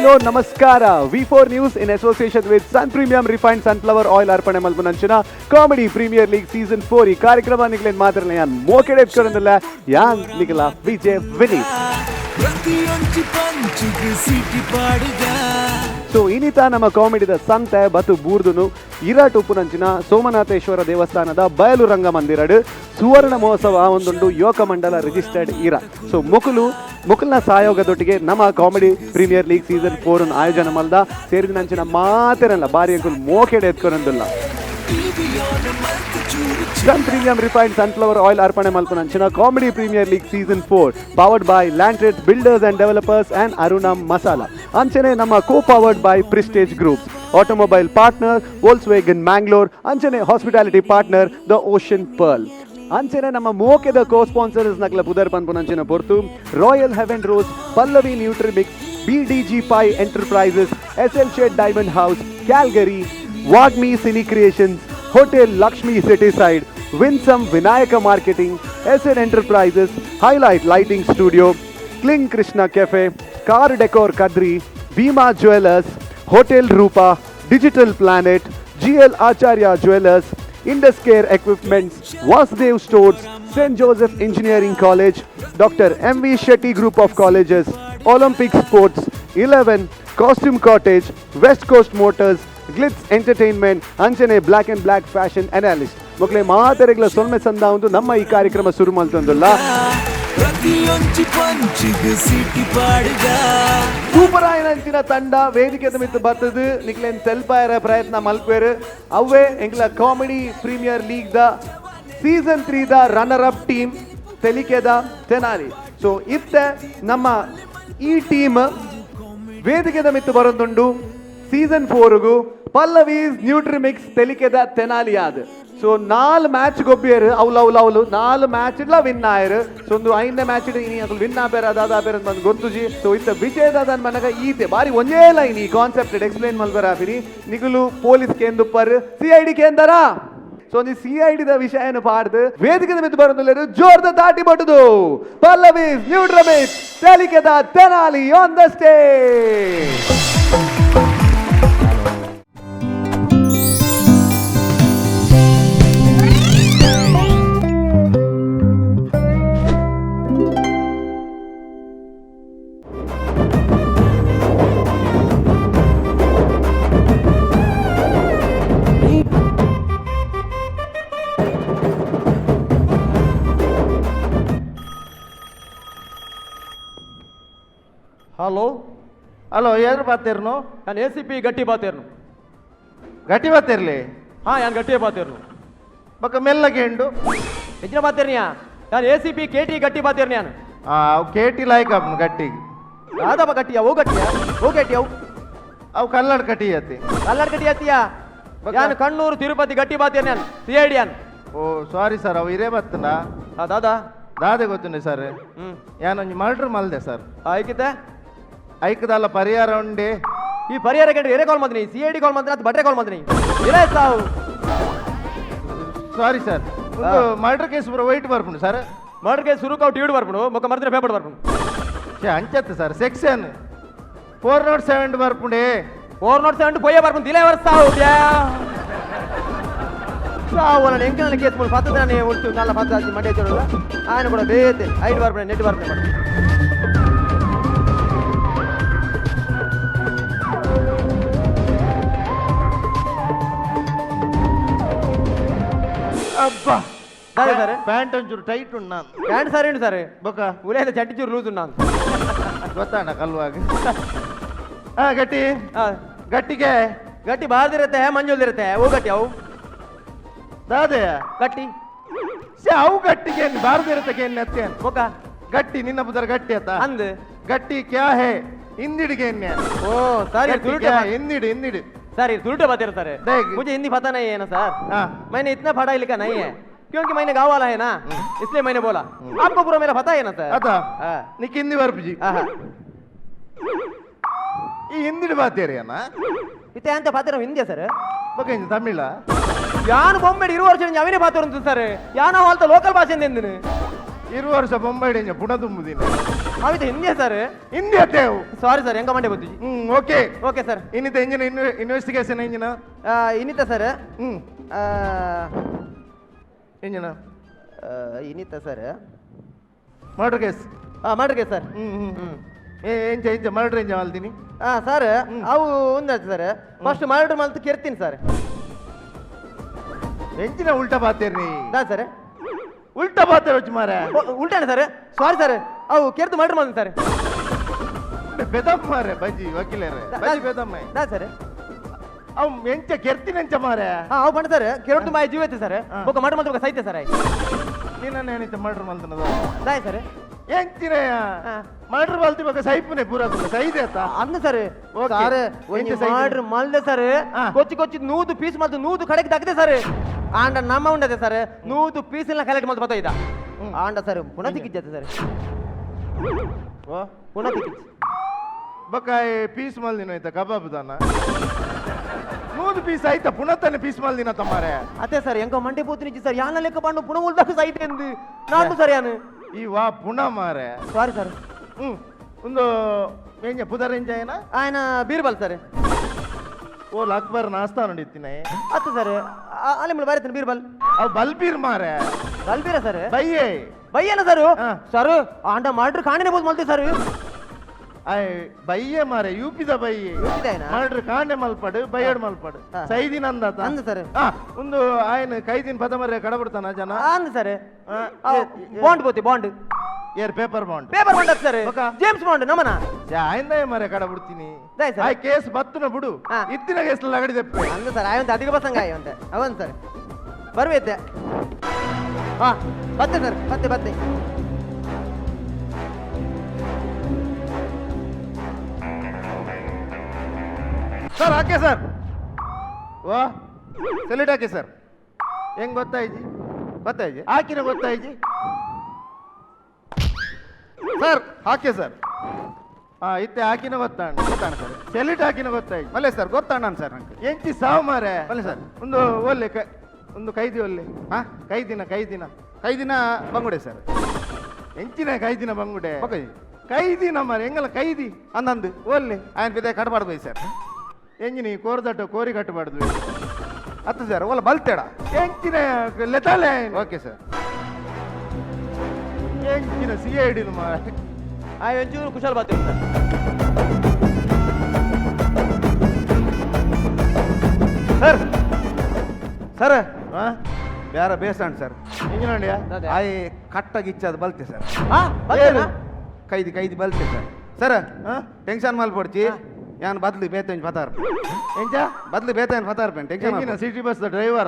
Hello ನಮಸ್ಕಾರ. V4 News in association with Sun Premium refined sunflower oil ಅರ್ಪಣೆ ಮಲ್ಪುನಂಚಿನ comedy premier league season 4 ಈ ಕಾರ್ಯಕ್ರಮ ನಿಗ್ಲೇನ್ ಮಾತ್ರ ಯಾನ್ ಮೋಕೆಡೆ ಎತ್ಕೊರಂದಿಲ್ಲ ಯಾನ್ ನಿಗಲ ವಿಜಯ್ ವಿನೀತ್. ಪ್ರತಿಯೊಂಜಿ ಪಂಚಿಗೆ ಸಿಟಿ ಪಾಡುಗ. ಸೊ ಇನಿತ ನಮ್ಮ ಕಾಮಿಡಿದ ಸಂತೆ ಬತು ಬೂರ್ದುನು ಇರಾಟ್ ಉಪ್ಪುನಂಚಿನ ಸೋಮನಾಥೇಶ್ವರ ದೇವಸ್ಥಾನದ ಬಯಲು ರಂಗ ಮಂದಿರಡು ಸುವರ್ಣ ಮಹೋತ್ಸವ ಒಂದುಂಡು ಯುವಕ ಮಂಡಲ ರಿಜಿಸ್ಟರ್ಡ್ ಇರ. ಸೊ ಮುಕುಲು ಮುಕುಲ್ನ ಸಹಯೋಗದೊಟ್ಟಿಗೆ ನಮ್ಮ ಕಾಮಿಡಿ ಪ್ರೀಮಿಯರ್ ಲೀಗ್ ಸೀಸನ್ 4 ಅನ್ನು ಆಯೋಜನೆ ಮಲ್ದ ಸೇರಿದಂಚಿನ ಮಾತೆರಲ್ಲ ಬಾರಿ ಅಂಕುಲ್ ಮೋಕೆಡೆ ಎತ್ಕೊರಂದುಲ್ಲ. Sun Premium refined sunflower oil ಅರ್ಪಣೆ ಮಲ್ಪುನಂಚಿನ comedy premier league season 4 powered by Land Trades Builders and Developers and Aruna Masala. ಅಂಚನೆ ನಮ್ಮ co powered by Prestige Groups, automobile partner Volkswagen Mangalore, ಅಂಚನೆ hospitality partner the Ocean Pearl. ಅಂಚನೆ ನಮ್ಮ ಮೋಕೆದ co sponsors ನಕಲ ಪುದರ್ ಪನ್ಪುನಂಚಿನ ಪೊರ್ತು Royal Heaven Rose, Pallavi Nutrimix, BDG Pai Enterprises, S L Shet Diamond House Calgary, Vagmi Cine Creations, Hotel Lakshmi City Side, Winsome Vinayaka Marketing, S N Enterprises, Highlight Lighting Studio, Kling Krishna Cafe, Car Decor Kadri, Bhima Jewellers, Hotel Rupa, Digital Planet, GL Acharya Jewellers, Indus Care Equipments, Vasudev Stores, Saint Joseph Engineering College, Doctor M V Shetty Group of Colleges, Olympic Sports, 11 Costume Cottage, West Coast Motors, Glitz Entertainment, ಅಂಚನೆ Black and Black Fashion Analyst. ಮೊಕ್ಲೆ ಮಾತೆರೆಗ್ಲ ಸೊಲ್ಮೆ ಸಂದ ಒಂದು ನಮ್ಮ ಈ ಕಾರ್ಯಕ್ರಮ ಶುರು ಮಲ್ತೊಂದುಲ್ಲ. ಪ್ರತಿಯೊಂಜಿ ಪಂಚಿಗೆ city ಪಾಡುಗ. Super ಆಯನಂಚಿನ ತಂಡ ವೇದಿಕೆ ಮಿತ್ತು ಬತ್ತದು ನಿಕ್ಲೇನ್ ತೆಲ್ಪಾಯರ ಪ್ರಯತ್ನ ಮಲ್ಪೇರು. ಅವೇ ಎಂಗ್ಲ comedy premier league the season 3 the runner up team ತೆಲಿಕೆದ Tenali. ಸೊ ಇತ್ತೆ ನಮ್ಮ ಈ ಟೀಮ್ ವೇದಿಕೆದ ಮಿತ್ತು ಬರೋದುಂಡು ಸೀಸನ್ 4ಗೂ ಪಲ್ಲವೀಸ್ ನ್ಯೂಟ್ರಿಮಿಕ್ಸ್ ತೆಲಿಕೆದ ತೆನಾಲಿ ಆದ್. ಸೊ ನಾಲ್ ಮ್ಯಾಚ್ ಗೊಬ್ಬಿಯರು ಅವ್ಲು ಅವ್ಲು ಅವ್ಲು ನಾಲ್ ಮ್ಯಾಚ್ ಇಡ್ಲ ವಿನ್ ಆಯರು. ಸೊ ಒಂದು ಐದನೇ ಮ್ಯಾಚ್ ಇನಿ ಅಕುಲು ವಿನ್ ಆಪೇರ ಅದಾದ ಆಪೇರ ಅಂತ ಬಂದು ಗೊತ್ತುಜಿ. ಸೊ ಇತ್ತ ವಿಜಯದಾದ ಮನಗ ಈತೆ ಬಾರಿ ಒಂಜೇ ಲೈನ್ ಈ ಕಾನ್ಸೆಪ್ಟ್ ಎಕ್ಸ್ಪ್ಲೈನ್ ಮಲ್ಬರ ಆಪಿನಿ. ನಿಗುಲು ಪೊಲೀಸ್ ಕೇಂದುಪ್ಪರ್ ಸಿಐಡಿ ಕೇಂದರ. ಸೊ ಒಂಜಿ ಸಿಐಡಿ the ವಿಷಯನ ಪಾಡ್ದು ವೇದಿಕೆದ ಮಿತ್ತು ಬರೋದಿಲ್ಲರು ಜೋರ್ದ ತಾಟಿ ಬಟ್ಟುದು ಪಲ್ಲವೀಸ್ ನ್ಯೂಟ್ರಮಿಕ್ಸ್ ತೆಲಿಕೆದ Tenali on the stage. Hello. Hello, ಏರು ಬಾತೇರ್ನು? ನಾನು ಎ ಸಿ ಪಿ ಗಟ್ಟಿ ಬಾತೇರ್ನು. ಗಟ್ಟಿ ಬಾತೇರ್ಲಿ? ಹಾಂ, ನಾನು ಗಟ್ಟಿಯ ಬಾತೇರ್ನು. ಬೊಕ್ಕ ಮೆಲ್ಲಗೆ ಉಂಡು. ಹೆಚ್ಚಿನ ಬಾತೇರ್ನಿಯಾ? ನಾನು A C P K T ಗಟ್ಟಿ ಬಾತೇರ್ನಿ ನಾನು. ಆ, ಅವು ಕೇಟಿ ಲಾಯ್ಕ್ ಅಪ್ನು ಗಟ್ಟಿಗೆ. ಯಾವ್ದಪ್ಪ ಗಟ್ಟಿಯ? ಓ ಗಟ್ಟಿಯ, ಓ ಗಟ್ಟಿ ಅವು. ಅವು ಕಲ್ಲಡ್ ಕಟ್ಟಿ ಅತಿ. ಕಲ್ಲಡ್ ಗಟ್ಟಿ ಅತ್ತಿಯಾ? ಬೊಕ್ಕ? ನಾನು ಕಣ್ಣೂರು ತಿರುಪತಿ ಗಟ್ಟಿ ಬಾತೇರ್ನಿ, ನಾನು ಸಿ I D ಯಾನ್. ಓ ಸಾರಿ ಸರ್, ಅವು ಇರೇ ಬತ್ತನ. ಹಾ ದಾದಾ? ದಾದೆ ಗೊತ್ತುಂಡೆ ಸರ್. ಹ್ಮ್. ಯಾನೊಂಜಿ ಮರ್ಡರ್ ಮಲ್ದೆ ಸರ್. ಆಯ್ಕಿತೆ? ಐಕದಲ್ಲ ಪರಿಹಾರ ಉಂಡೆ. ಈ ಪರಿಹಾರ ಕಂಡ್ರೆ ಏರೇ ಕಾಲ್ ಮಾಡ್ತೀನಿ, ಸಿ I D ಕಾಲ್ ಮಾಡ್ತೀನಿ ಅಥವಾ ಬಟ್ರೆ ಕಾಲ್ ಮಾಡ್ತೀನಿ ಇರೇ ಸಾವು. ಸಾರಿ ಸರ್, ಒಂದು ಮರ್ಡರ್ ಕೇಸ್ ಪೂರ ವೈಟ್ ಬರ್ಪುಂಡು ಸರ್. ಮರ್ಡರ್ ಕೇಸ್ ಸುರುಕಾವು ಟಿವಿಡ್ ಬರ್ಪುಂಡು, ಮೊಕ್ಕ ಮರ್ದ್ರೆ ಪೇಪರ್ ಬರ್ಪುಂಡು. ಛೇ, ಅಂಚತ್ತು ಸರ್, ಸೆಕ್ಷನ್ 407 ಬರ್ಪುಂಡೆ. 407 ಪೊಯ್ಯ ಬರ್ಪುಂಡು ದಿಲೇ ವರ್ಷ ಸಾವು ಸಾವು. ನನ್ನ ಎಂಕಲ್ನ ಕೇಸ್ ಮೂಲ ಪತ್ತದಾನೆ ಉಂಟು ನಲ್ಲ ಪತ್ತ ಮಂಡ್ಯ ಚೋಡಲ್ಲ ఆయన ಕೂಡ ಬೇತೆ ಐಟ್ ಬರ್ಪುಂಡೆ ನೆಟ್ ಬರ್ಪುಂಡೆ ಮಾಡು. ಅಬ್ಬಾ. ಸರಿ ಸರ್. ಪ್ಯಾಂಟ್ ಒಂಚೂರು ಟೈಟ್ ಉಂಡು ನಾನು. ಪ್ಯಾಂಟ್ ಸರಿ ಉಂಟು ಸರ್. ಬೊಕ್ಕ? ಉಲೇದ ಚಟ್ಟಿ ಚೂರು ಲೂಸ್ ಉಂಟು ನಾನು. ಗೊತ್ತಾಣ ಕಲ್ವಾಗ ಹಾ ಗಟ್ಟಿ. ಹಾ. ಗಟ್ಟಿಗೆ. ಗಟ್ಟಿ ಬಾರ್ದಿರುತ್ತೆ ಮಂಜುಲ್ದಿರುತ್ತೆ ಓ ಗಟ್ಟಿ ಅವು. ದಾದೆ? ಗಟ್ಟಿ. ಛೆ, ಅವು ಗಟ್ಟಿಗೆ ಬಾರದಿರುತ್ತೆ ಅತ್ತೇನು? ಬೊಕ್ಕ? ಗಟ್ಟಿ ನಿನ್ನ ಪುದರ್ ಗಟ್ಟಿ ಅತ್ತ? ಅಂದ್. ಗಟ್ಟಿ ಕ್ಯಾ ಹೇ ಹಿಂದಿಡಿಗೆ. ಓ सॉरी, तुरुटे. ಹಿಂದಿಡು ಹಿಂದಿಡು. सर, ये तुरुटे बातें सर। देख। मुझे हिंदी पता नहीं है ना सर। हाँ। मैंने इतना पढ़ा लिखा नहीं है, क्योंकि मैंने गाँव वाला है ना, इसलिए मैंने बोला आपको। पूरा मेरा पता है ना सर? ಅತ. हाँ। ನಿಕ್ ಹಿಂದಿ ಬರ್ಪುಜಿ. हाँ। ಈ ಹಿಂದಿಡು ಬಾತೇರಿ ಅಣ್ಣ. ಇತ್ತೆ ಅಂತ ಪಾತ್ರ ಹಿಂದಿಯ ಸರ್? ಬೊಕ್ಕ ಇಂಚ ತಮಿಳ? ಯಾನು ಬೊಂಬೆ ಇರು ವರ್ಷ ಅವನೇ ಪಾತ್ರ ಉಂಟು ಸರ್. ಯಾನ ಹಾಲ್ತ ಲೋಕಲ್ ಭಾಷೆ ಎಂದಿನ. ಇರು ವರ್ಷ ಬೊಂಬೈ ಡಿಂಜ ಪುಣ ತುಂಬುದಿನ. ಅವಿತ ಹಿಂದಿಯ ಸರ್. ಹಿಂದಿ ಅತ್ತೇವು. ಸಾರಿ ಸರ್, ಹೆಂಗ ಮಂಡೆ ಬುದ್ಧಿ. Okay. Okay sir. ಇನ್ನಿತ engine investigation engine? ಇನ್ನಿತ sir. ಇಂಜಿನ ಇನ್ನಿತ sir. Murder case. ಹಾಂ, ಮಾಡ್ರಿ ಸರ್. ಹ್ಮ್ ಹ್ಮ್ ಹ್ಮ್ ಏ ಎಂಚ ಎಂಚ ಮರ್ಡರ್ ಎಂಚ ಮಲ್ದಿನಿ? ಹಾಂ ಸರ್, ಅವು ಒಂದಾಯ್ತು sir. First murder ಮಲ್ತು ಕೆರ್ತೀನಿ sir. ಎಂಚಿನ ಉಲ್ಟಾ ಪಾತೇರ್ನಿ? ದಾ ಸರ್. ಉಲ್ಟಾ ಪಾತೇರ್ ವಚ್ಚು ಮಾರೆ. ಉಲ್ಟಾಣ sir, sorry sir. ಅವು ಕೆರ್ದು ಮರ್ಡರ್ ಮಲ್ತೀನಿ ಸರ್. ಬೆದಮ್ ಮಾರೆ, ಬಜ್ಜಿ ವಕೀಲರೇ ಬಜ್ಜಿ ಬೆದಮ್ಮ. ದಾ ಸರ್. ಅವ್ ಎಂಚ ಕೆರ್ತಿನೆಂಚ ಮಾರೆ? ಹಾಂ, ಅವು ಬಣ್ಣ ಸರ್, ಕೆರಡು ಮಾಯ ಜೀವ ಐತೆ ಸರ್. ಬೊಕ್ಕ ಮರ್ಡರ್ ಮಲ್ತು ಸೈತೆ ಸರ್. ನಿನ್ನ ಏನಿತ್ತ ಮರ್ಡರ್ ಮಲ್ತನದ? ದಾಯ್ ಸರ್? ಎಂಚಿನ ಹಾ. ಮರ್ಡರ್ ಮಲ್ತಿ ಬೊಕ್ಕ ಸೈಪುನೆ ಪೂರ ಸೈದೆ ಅತ್ತ. ಅಂದ sir. Okay. Sir, ಎಂಚ ಒಂಜಿ ಸೈತೆ? ಮರ್ಡರ್ ಮಲ್ದೆ ಸರ್. ಕೊಚ್ಚಿ ಕೊಚ್ಚಿ 100 ಪೀಸ್ ಮಲ್ತು 100 ಕಡೆಗೆ ತಗದೆ ಸರ್. ಆಂಡ ನಮ್ಮ ಉಂಡದೆ ಸರ್, 100 ಪೀಸ್ ಎಲ್ಲ ಕಲೆಕ್ಟ್ ಮಲ್ತು ಬತ್ತ ಇದ್ದ. ಆಂಡ ಸರ್, ಪುನಃ ತಿಕ್ಕಿಜ್ಜತೆ ಸರ್. ಓ. ಪುನಃ ತಿಕ್ಕಿಜ್ಜಿ. ಬೊಕ್ಕ ಪೀಸ್ ಮಲ್ದಿನ ಆಯ್ತಾ ಕಬಾಬ್ ದಾನ 100 ಪೀಸ್ ಆಯ್ತಾ ಪುನಃ ತಾನೆ ಪೀಸ್ ಮಲ್ದಿನ ತಮ್ಮಾರೆ. ಅದೇ ಸರ್, ಎಂಕ ಮಂಡೆ ಪೋತಿನಿಜ್ಜಿ ಸರ್. ಯಾನ ಲೆಕ್ಕ ಪಾಂಡು ಪುನಃ ಉಲ್ದಾಕ ಸೈತೆ ಎಂದು ನಾನು ಸರ್ ಯಾನು. ಈ ವಾ ಪುನಃ ಮಾರೆ. Sorry sir. ಒಂದು ಎಂಜ ಪುದರ್ ಎಂಜ ಏನ? ఆయన ಬೀರ್ಬಲ್ ಸರ್. ಓಲ್ ಅಕ್ಬರ್ ನಾಸ್ತಾ ನೋಡಿತ್ತಿನ. ಅತ್ತ ಸರ್, ಅಲ್ಲಿ ಮುಳು ಬಾರಿತಾನೆ ಬೀರ್ಬಲ್. ಅವ್ ಬಲ್ಬೀರ್ ಮಾರೆ. ಬಲ್ಬೀರ ಸರ್. ಬಯ್ಯೆ. ಬಯ್ಯನ ಸರ್. ಹಾ. ಸರ್, ಆಂಡ ಮಾಡ್ರಿ ಕಾಣಿನ ಬೋದು ಮಲ್ತಿ ಸರ್. ಆಯ್ ಬಯ್ಯೆ ಮಾರೆ, ಯೂಪಿದ ಬಯ್ಯೆ. ಯೂಪಿದ ಏನ? ಮಾಡ್ರಿ ಕಾಂಡೆ ಮಲ್ಪಡು ಬಯ್ಯಡ್ ಮಲ್ಪಡು. ಹಾ. ಸೈದಿನ ಅಂದಾತ. ಅಂದ ಸರ್. ಆ, ಒಂದು ಆಯನ ಕೈದಿನ ಪದಮರ್ರೆ ಕಡಬಿಡ್ತಾನ ಜನ. ಅಂದ ಸರ್. ಹಾ, ಬಾಂಡ್ ಬೋತಿ ಬಾಂಡ್. ಏರ್ paper bond. Paper bond sir. ಬೊಕ? ಜೇಮ್ಸ್ ಬಾಂಡ್ ನಮನ. ಆಯಿಂದ ಮಾರೆ ಕಡಬಿಡ್ತೀನಿ. ದಾಯ್ ಸರ್. ಆಯ್ ಕೇಸ್ ಬತ್ತುನ ಬಿಡು. ಹಾ. ಇತ್ತಿನ ಕೇಸ್ ಲಗಡಿ ದೆಪ್ಪೆ. ಅಂದ ಸರ್, ಆಯಂತ ಅಧಿಕ ಬಸಂಗ ಆಯಂತ ಅವನ್ ಸರ್ ಬರ್ಬೇತೆ. ಹಾ ಬತ್ತೆ ಸರ್, ಬತ್ತೆ ಬತ್ತೆ. ಸರ್ ಹಾಕೆ ಸರ್. ವಾ ಸೆಲ್ಯೂಟ್ ಹಾಕಿ ಸರ್. ಹೆಂಗ್ ಗೊತ್ತಾಯ್ಜಿ? ಗೊತ್ತಾಯ್ಜಿ. ಹಾಕಿನ ಗೊತ್ತಾಯ್ಜಿ? ಸರ್ ಹಾಕಿ ಸರ್. ಹಾ ಇತ್ತೆ ಹಾಕಿನ ಗೊತ್ತಾಣ. ಗೊತ್ತಾಣ ಸರ್. ಸೆಲ್ಯೂಟ್ ಹಾಕಿನ ಗೊತ್ತಾಯ್ಜಿ. ಮಲ್ಲೆ ಸರ್, ಗೊತ್ತಾಣ ಸರ್ ನಂಗೆ. ಎಂಚಿ ಸಾವು ಮಾರೆ. ಬಲ್ಲೆ ಸರ್. ಒಂದು ಒಲ್ಲೆ ಒಂದು ಕೈದಿ ಒಲ್ಲೆ. ಹಾ? ಕೈದಿನ ಕೈದಿನ. ಕೈದಿನ ಬಂಗುಡೆ ಸರ್. ಎಂಚಿನ ಕೈದಿನ ಬಂಗುಡೆ? ಓಕೆ. ಕೈದಿನ ಮಾರೆ, ಎಂಗಲ ಕೈದಿ? ಅಂದಂದು. ಒಲ್ಲೆ. ಆಯನ್ ಬಿದೆ ಕಟ್ಬಾರ್ದು ಬೈ ಸರ್. ಎಂಜಿನ ಈ ಕೋರ್ದಟ್ಟ ಕೋರಿ ಕಟ್ಟಬಾರ್ದು. ಹತ್ತು ಸರ್, ಒಲ್ಲ ಬಲ್ತೇಡ. ಎಂಚಿನ ಲೆತಾಲೆ. Okay sir. ಎಂಚಿನ C I D ಮಾರೆ. ಆಯ್ ಒಂಚೂರು ಕುಶಾಲ್ ಬಾತಿ sir. Sir sir ಹಾ? ಬೇರೆ ಬೇಸಣ್ಣ ಸರ್. ಎಂಜಿನ ಉಂಡ್ಯಾ? ಅದೇ. ಆಯ್ ಕಟ್ಟ ಗಿಚ್ಚ ಅದು ಬಲ್ತೆ ಸರ್. ಹಾ ಬರ್ತೇನಾ? ಕೈದಿ ಕೈದಿ ಬಲ್ತೆ ಸರ್. ಸರ್ ಹಾ? ಟೆನ್ಷನ್ ಮಲ್ಪೊಡ್ಚಿ, ಯಾನ್ ಬದ್ಲು ಬೇತೇನ್ ಪತಾರ್. ಎಂಚ? ಬದ್ಲು ಬೇತೇನ್ ಪತಾರ್ ಟೆನ್ಷನ್. ಎಂಜಿನ city bus driver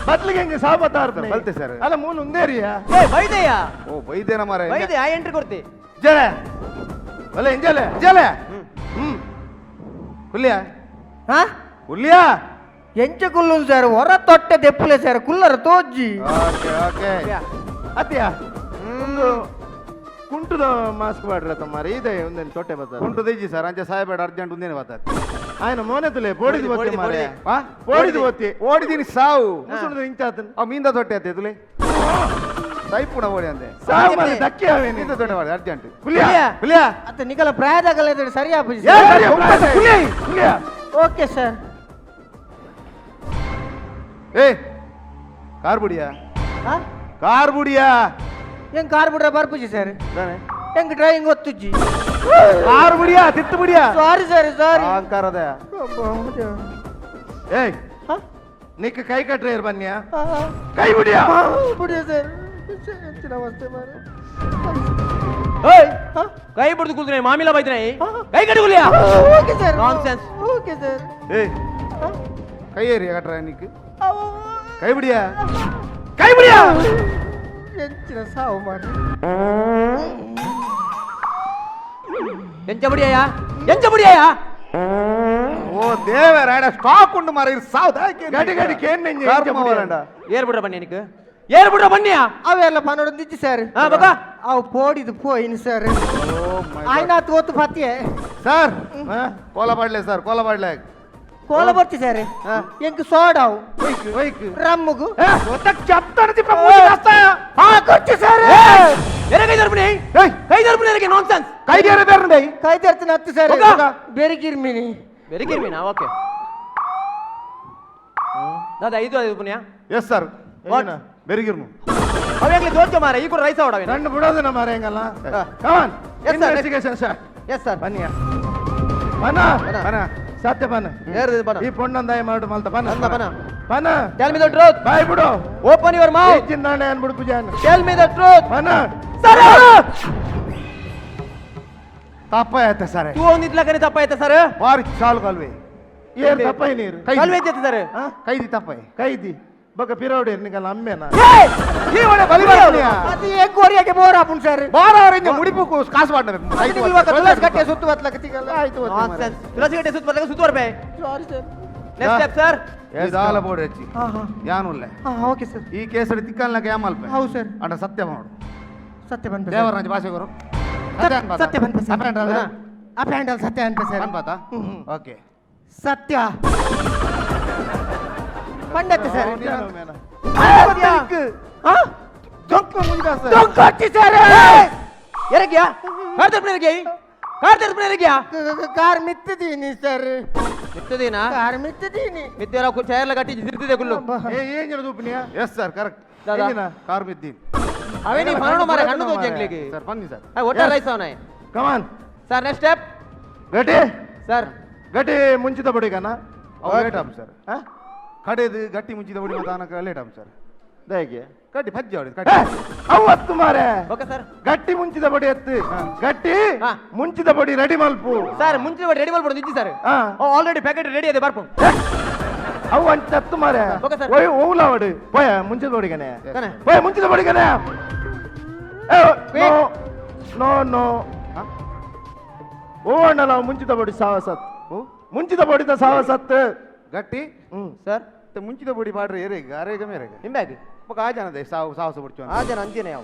ಬದ್ಲಿಗೆ ಹೆಂಗೆ ಸಾಬತ್ತಾರ್? ಬಲ್ತೆ ಸರ್. ಅಲ್ಲ ಮೂಲ ಉಂದೇರಿಯಾ. ಏ ಬೈದೆಯಾ? ಓ ಬೈದೇನ ಮಾರ. ಬೈದೆ, ಆ ಎಂಟ್ರಿ ಕೊಡ್ತಿ. ಜಲೆ. ಅಲ್ಲ ಎಂಜಲೆ. ಜಲೆ. ಹ್ಮ್ ಹುಲಿಯಾ. ಹಾ. ಹುಲಿಯಾ. ಎಂಚ ಕುಲ್ಲು ಸರ್, ಹೊರ ತೊಟ್ಟೆ ದೆಪ್ಪುಲೆ ಸರ್, ಕುಲ್ಲರ ತೋಜ್ಜಿ. Okay okay. ಅತ್ಯಾ ಒಂದು ಕುಂಟುದ ಮಾಸ್ಕ್ ಬಾಡ್ರ ತಮ್ಮಾರೆ ಇದೆ ಒಂದೇನು ತೊಟ್ಟೆ ಬರ್ತಾರೆ. ಉಂಟು ದಿಜ್ಜಿ ಸರ್, ಅಂಚೆ ಸಾಹೇಬೇಡ ಅರ್ಜೆಂಟ್ ಒಂದೇನೆ ಬರ್ತಾರೆ. ఆయన ಮೋನೆతులే ಪೋಡಿದು ಪೋಡಿದು, ಒತ್ತಿ ಮಾರೆ. ಹಾ? ಪೋಡಿದು ಒತ್ತಿ. ಓಡಿದೀನಿ ಸಾವು. ಮುಸುಣದ ಇಂಚಾತನ್. ಅವ್ ಮೀಂದ ತೊಟ್ಟೆ ಅತ್ತೆ ತುಲೆ ಸೈಪುಣ ಓಡಿ ಅಂದೆ. ಸಾವು ಮಾರೆ ದಕ್ಕಿ ಅವೇನಿ. ಮೀಂದ ತೊಟ್ಟೆ ಮಾಡಿ ಅರ್ಜೆಂಟ್. ಹುಲಿಯಾ. ಹುಲಿಯಾ. ಅತ್ತ ನಿಕಲ ಪ್ರಾಯದಾಗಲ್ಲ ಸರಿ ಆಪುಜಿ. ಏ, ಸರಿ, ಒಬ್ಬ ಹುಲಿ. ಹುಲಿಯಾ. Okay sir. ಏ ಕಾರ್ ಬುಡಿಯಾ? ಹಾ? ಕಾರ್ ಬುಡಿಯಾ? ಹೆಂಗ್ ಕಾರ್ ಬಿಡ್ರ ಬರ್ಪುಜಿ ಸರ್. ತಾನೆ? ಹೆಂಗ್ ಡ್ರೈವಿಂಗ್ ಒತ್ತುಜ್ಜಿ. ಕಾರ್ ಬುಡಿಯಾ, ತಿತ್ತು ಬುಡಿಯಾ. Sorry sir, sorry. ಅಹಂಕಾರದ. ಏಯ್ ನಿಕ್ಕ ಕೈ ಕಟ್ರೆ ಬನ್ನಿಯಾ ಕೈ ಬಿಡಿಯಾ. ಬಿಡಿ ಸರ್, ಎಂಚಿನ ಅವಸ್ಥೆ ಮಾರ್ರೆ. ಓಯ್ ಕೈ ಬಿಡ್ದು ಕೂತ್ರೆ ಮಾಮಿಲ ಬೈದ್ರೆ ಕೈ ಕಟ್ಟಿ ಕುಲಿಯಾ. Okay sir. Nonsense. Okay sir. ಏಯ್ ಕೈ ಏರಿಯಾ ಕಟ್ರ ನಿಕ್ ಕೈ ಬಿಡಿಯಾ. ಕೈ ಬಿಡಿಯಾ. ಎಂಚಿನ ಸಾವು ಮಾರ್ರೆ. ಎಂಚ ಬುಡಿಯಾ, ಎಂಚ ಬುಡಿಯಾ? ಓ ದೇವರ ಸ್ಟಾಕ್ ಉಂಡು ಮಾರ ಸಾವು. ಗಡಿ ಗಡಿ ಕೇನ್ ನೆಂಜೆ ಕಾರ್ ಎಂಚ ಬುಡಿಯಾ? ಮಾವರಂಡ. ಏರ್ ಬಿಡ್ರ ಬನ್ನಿ ನಿಕ್, ಏರ್ ಬಿಡ್ರ ಬನ್ನಿಯಾ. ಅವೆಲ್ಲ ಪನೊಡೊಂದಿಜ್ಜಿ ಸರ್. ಹಾ ಬಕ. ಅವು ಪೋಡಿದು ಪೋಯಿನ್ ಸರ್, ಆಯ್ನಾತ್ ಓತು ಪತಿಯೆ. ಸರ್ ಹಾ? ಕೋಲ ಪಾಡ್ಲೆ ಸರ್, ಕೋಲ ಪಾಡ್ಲೆ. ಕೋಲ ಬರ್ತಿ ಸರ್. ಎಂಕ್ ಸೋಡಾವು. ಒಯ್ಕ್. ರಮ್ಮುಗು. చెప్తాను. ಆ ಕೊಚ್ಚಿ ಸರ್. ಎರೆ ಕೈ ದರ್ಪಣಿ, ಕೈ ದರ್ಪಣಿ ಎರೆಗೆ, ನಾನ್ ಸೆನ್ಸ್. ಕೈಗೇರೆ ಬೇರೆ. ಕೈ ತೆರ್ತಿನ ಹತ್ತು ಸರ್. ಹೋಗ. ಬೆರಿಗಿರ್ಮಿನಿ. ಬೆರಿಗಿರ್ಮಿನಾ? ಓಕೆ. ದಾದಾ ಐದು ಐದು ಪುಣ್ಯ. Yes sir. What? ಬೆರಿಗಿರ್ಮು. ಅವಾಗಲೇ ದೋಚ ಮಾರ ಈ ಕೂಡ ರೈಸ್ ಅವಡವೆ. ಕಣ್ಣು ಬಿಡೋದಿನ ಮಾರ ಹೆಂಗಲ್ಲ. Come on. Yes, sir. Investigation sir. Yes sir. ಬನ್ನಿ ಬನ ಬನ ಸತ್ಯ ಬನ. ಏರ್ದು ಬನ. ಈ ಪೊಣ್ಣಂದಾಯ ಮಾಡು ಮಲ್ತ ಬನ. ಅಂದ ಬನ. ಬನ. Tell me the truth. ಬಾಯ್ ಬಿಡು. Open your mouth. ಚಿನ್ನಾಣೆ ಅನ್ಬಿಡು ಪೂಜಾನ್. Tell me the truth. ಬನ. ಸರ್. ತಪ್ಪಾಯ್ತ ಸರ್. ತೂ ಒಂದಿತ್ಲಕನೆ ತಪ್ಪಾಯ್ತಾ ಸರ್? ಬಾರಿ ಚಾಲು ಕಲ್ವೆ. ಏನ್ ತಪ್ಪಾಯಿ ನೀರು? ಕಲ್ವೆ ಐತೆ ಸರ್. ಕೈದಿ ತಪ್ಪಾಯಿ. ಕೈದಿ ಬೊಕ ಪಿರೌಡಿ ನಿಗಲ್ಲ ಅಮ್ಮೇನ. ಈ ಒಳ್ಳೆ ಬಲಿ ಬರ್ತೀಯ. ಅದು ಎಂಕ್ ಒರಿಯಾಗೆ ಬೋರ್ ಆಪುಂಡು ಸರ್. ಬಾರ ಅವರಿಂದ ಮುಡಿಪು ಕಾಸು ಮಾಡ್ಬೇಕು. ತುಳಸಿ ಕಟ್ಟೆ ಸುತ್ತು ಬತ್ಲಕ ತಿಗಲ್ಲ ಆಯ್ತು. ನಾನ್ಸೆನ್ಸ್. ತುಳಸಿ ಗಟ್ಟೆ ಸುತ್ತ ಬರ್ಲಕ ಸುತ್ತ ಬರ್ಬೇ. Sorry sir. Next step sir. ದಾಲ ಬೋರ್ಡ್ ಹೆಚ್ಚಿ. ಹಾ ಹಾ. ಯಾನುಲ್ಲೆ. ಹಾ, ಓಕೆ ಸರ್. ಈ ಕೇಸರಿ ತಿಕ್ಕಲ್ನಕ ಯಾಮಲ್ಪ. ಹೌದು ಸರ್. ಅಂಡ ಸತ್ಯ ಮಾಡು. ಸತ್ಯ ಬಂದ. ದೇವರ ಭಾಷೆ ಗುರು. ಸತ್ಯ ಬಂದ ಸರ್. ಆ ಪ್ಯಾಂಡಲ್ ಸತ್ಯ ಅಂತ ಸರ್. ಓಕೆ. ಸತ್ಯ ಪಂಡತ್ತೆ ಸರ್. ದೊಂಕೊಟ್ಟಿ ಸರ್. ಎರಗ್ಯಾ ಕಾರ್ ತರ್ಪಣೆ ಎರಗ್ಯಾ, ಕಾರ್ ತರ್ಪಣೆ ಎರಗ್ಯಾ. ಕಾರ್ ಮಿತ್ತಿದ್ದೀನಿ ಸರ್. ಮಿತ್ತದೇನಾ? ಕಾರ್ ಮಿತ್ತಿದ್ದೀನಿ. ಮಿತ್ತೆಲ್ಲ ಚೇರ್ಲ ಕಟ್ಟಿ ತಿರ್ತಿದೆ ಕುಲ್ಲು. ಏ ಏನ್ ಹೇಳುದು ಉಪನಿಯ? Yes sir, correct. ದಾದಾ. ಕಾರ್ ಬಿದ್ದೀನಿ. ಅವೇ ನೀ ಫನೋಣ ಮಾರೆ ಕಣ್ಣು ತೋಚಿ ಅಂಗ್ಲಿಗೆ. ಸರ್, ಬನ್ನಿ ಸರ್. ಒಟ್ಟ ರೈಸ್ ಅವನೇ. ಕಮಾನ್. Sir, next step. ಗಟ್ಟಿ. ಸರ್. ಗಟ್ಟಿ ಮುಂಚಿತ ಬಡಿಗನ. ಅವು ಲೇಟ್ ಆಮ್ ಸರ್. ಕಡೆದು ಗಟ್ಟಿ ಮುಂಚಿದ ಬಡಿ ಮತ್ತೆ ಆನಕ ಲೇಟ್ ಆಮ್ ಸರ್. ದಯಗೆ. ಕಟ್ಟಿ ಭಜ್ಜಿ ಅವಡಿ ಕಟ್ಟಿ. ಅವತ್ತು ಮಾರೆ. Okay sir. ಗಟ್ಟಿ ಮುಂಚಿದ ಬಡಿ ಎತ್ತು ಗಟ್ಟಿ. ಹಾ. ಮುಂಚಿದ ಬಡಿ ರೆಡಿ ಮಲ್ಪು. ಸರ್, ಮುಂಚಿನ ರೆಡಿ ಮಾಡ್ಬಿಡು ನಿಜ್ಜಿ sir. ಹಾ. Already packet ready ಇದೆ ಬರ್ಪು. ಅವು ಅಂಚತ್ತು ಮಾರೆ. Okay sir. ಓಯ್ ಓಲಾವಡು ಪೋಯ ಮುಂಚಿದ ಬಡಿಗನೆ. ಕಣೆ. ಪೋಯ ಮುಂಚಿದ ಬಡಿಗನೆ. No no no ಓವಣ್ಣಲ ಮುಂಚಿತ ಬಡಿ ಸಾವಸತ್ ಮುಂಚಿತ ಬಡಿದ ಸಾವಸತ್. ಗಟ್ಟಿ. ಹ್ಮ್. ಸರ್. ಮತ್ತೆ ಮುಂಚಿದ ಬಡಿ ಮಾಡ್ರಿ ಏರೇಗ ಅರೇಗ ಮೇರೆಗ. ನಿಂಬ್ಯಾಗಿ. ಬೊಕ ಆ ಜನದೆ ಸಾವು ಸಾಹಸ ಬಿಡ್ಚು. ಆ ಜನ ಅಂಜಿನ ಯಾವ.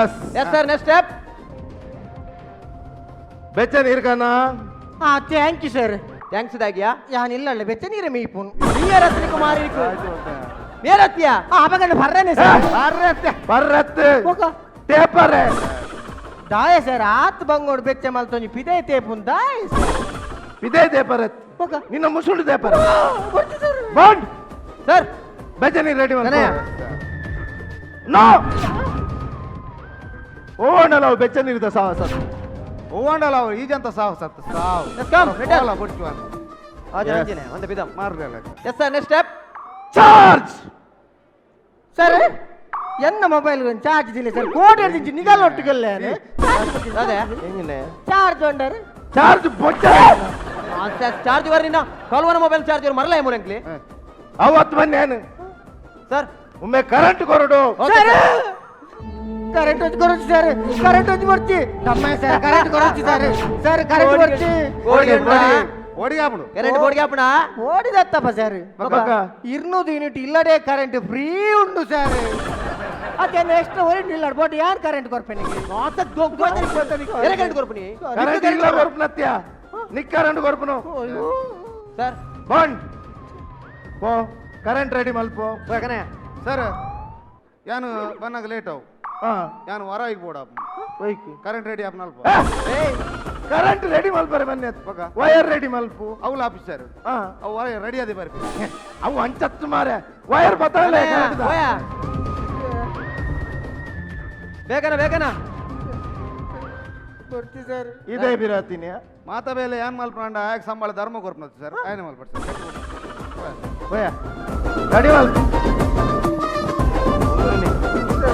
S. Yes sir, next step. ಬೆಚ್ಚ ನೀರ್ಕನ. ಹಾ, thank you sir. Thanks ದಾಗಿಯಾ? ಯಾನಿಲ್ಲ, ಬೆಚ್ಚ ನೀರ ಮೀಪುನ್. ನೀರತ್ನಿ ಕುಮಾರಿ ನೀರತ್ಯ. ಆ ಅಪಗಂಡ ಬರ್ರೇನೆ ಸರ್. ಬರ್ರತ್. ಹೋಗ. ಟೇಪರೆ. ದಾಯ ಸರ್, ಆತ್ ಬಂಗೋಡು ಬೆಚ್ಚ ಮಲ್ತೊಂಜಿ ಪಿದೆ ತೇಪುನ್ ದಾಯ ಸರ್. ಇದೇ ದೇಪರತ್. ಹೋಗ. ನಿನ್ನ ಮುಸುಳು ದೇಪರ. ಬರ್ತಿ sir. Bond. Sir. ಬೆಚ್ಚ ನೀರು ರೆಡಿ. ಕಣಯ್ಯ. ನೋ ಓವಣ್ಣಲ ಬೆಚ್ಚ ನೀರಿದ ಸಾವಸ. ಓವಂಡಲ ಅವು ಈಜಂತ ಸಾವು ಸತ್ತು ಸಾವು. Let's come, return. ಓಲ ಬಿಡ್ಚು ಅಂತ. ಆ ಜನ Yes. ಅಂಜಿನ ಒಂದು ಬಿದಂ. ಮಾರ್ಗಲ್ಲ. Yes sir, next step. Charge. Sir, ಎನ್ನ ಮೊಬೈಲ್ ಚಾರ್ಜ್ ಇಲ್ಲ ಸರ್. ಕೋಟಿ ಹಿಡ್ದು ನಿಗಲ್ ಒಟ್ಟಿಗೆಲ್ಲ ಅದೇ. ಹೆಂಗಿನ? ಚಾರ್ಜ್ ಒಂಡರ್. ಚಾರ್ಜ್ ಬೊಚ್ಚ. ಚಾರ್ಜ್ ವರ್ ನಿನ್ನ ಕಲ್ವನ ಮೊಬೈಲ್ ಚಾರ್ಜ್ ಮರಲ ಮುರಂಕ್ಲಿ. ಅವತ್ತು ಬನ್ನಿ ಸರ್. ಒಮ್ಮೆ ಕರೆಂಟ್ ಕೊರಡು. ಸರ್, ಕರೆಂಟ್ వచ్చి ಕೊರೊಚ್ಚಿ ಸರ್, ಕರೆಂಟ್ వచ్చి ಕೊಡ್ತಿ ತಮ್ಮ ಸರ್, ಕರೆಂಟ್ ಕೊರೊಚ್ಚಿ sir, sir current ಕೊಡ್ತಿ. ಕೋಡಿ. ಓಡಿಗಾಪುಡು. ಕರೆಂಟ್ ಬೋರ್ಡ್ಗೆ ಹಾಪುಣ. ಓಡಿದತ್ತಪ್ಪ ಸರ್. ಬೊಕ್ಕ. 200 ಯೂನಿಟ್ ಇಲ್ಲಡೆ ಕರೆಂಟ್ ಫ್ರೀ ಉಂಡು ಸರ್. ಅದೇನು ಎಕ್ಸ್ಟ್ರಾ ಹೊರಟು ಇಲ್ಲ ಬೋಟ್ ಯಾರು ಕರೆಂಟ್ ಕೊರ್ಪೆನಿಗೆ? ಎರೆ ಕರೆಂಟ್ ಕೊರ್ಪುನಿ. ಕರೆಂಟ್ ಇಲ್ಲ ಕೊರ್ಪುನತ್ಯ ನಿಕ್ ಕರೆಂಟ್ ಕೊರ್ಪುನು. ಸರ್. ಬಾಂಡ್ ಪೋ ಕರೆಂಟ್ ರೆಡಿ ಮಲ್ಪು. ಕಣಯ್ಯ. ಸರ್, ಯಾನು ಬನ್ನಾಗ ಲೇಟ್ ಅವು. ಹಾ. ಯಾನು ವರ ಈಗ ಬೋರ್ಡ್ ಆಪ್. ಒಯ್ಕ್. ಕರೆಂಟ್ ರೆಡಿ ಆಪ್ ನಲ್ಪ. ಕರೆಂಟ್ ರೆಡಿ ಮಲ್ಪರೆ ಬನ್ನಿ. ಬೊಕ. ವೈರ್ ರೆಡಿ ಮಲ್ಪು. ಅವಲ ಆಫೀಸರ್. ಹಾ. ಅವು ವರ ರೆಡಿ ಅದೇ ಬರ್ಪಿ. ಅವು ಅಂಚತ್ತು ಮಾರೆ ವೈರ್ ಬತ್ತಲ್ಲ. ಹೋಯ ಬೇಕನ ಬೇಕನ. ಕೊಡ್ತಿ ಸರ್. ಇದೇ ಬಿರಾತೀನಿ. ಮಾತಾ ಬೇಲೆ ಯಾನ್ ಮಲ್ಪಂಡ ಆಯಕ್ ಸಂಬಳ ಧರ್ಮ ಕೊರ್ಪನತ್ತು ಸರ್, ಆಯನ ಮಲ್ಪಡ್ ಸರ್. ಹೋಯ ರೆಡಿ ಮಲ್ಪು.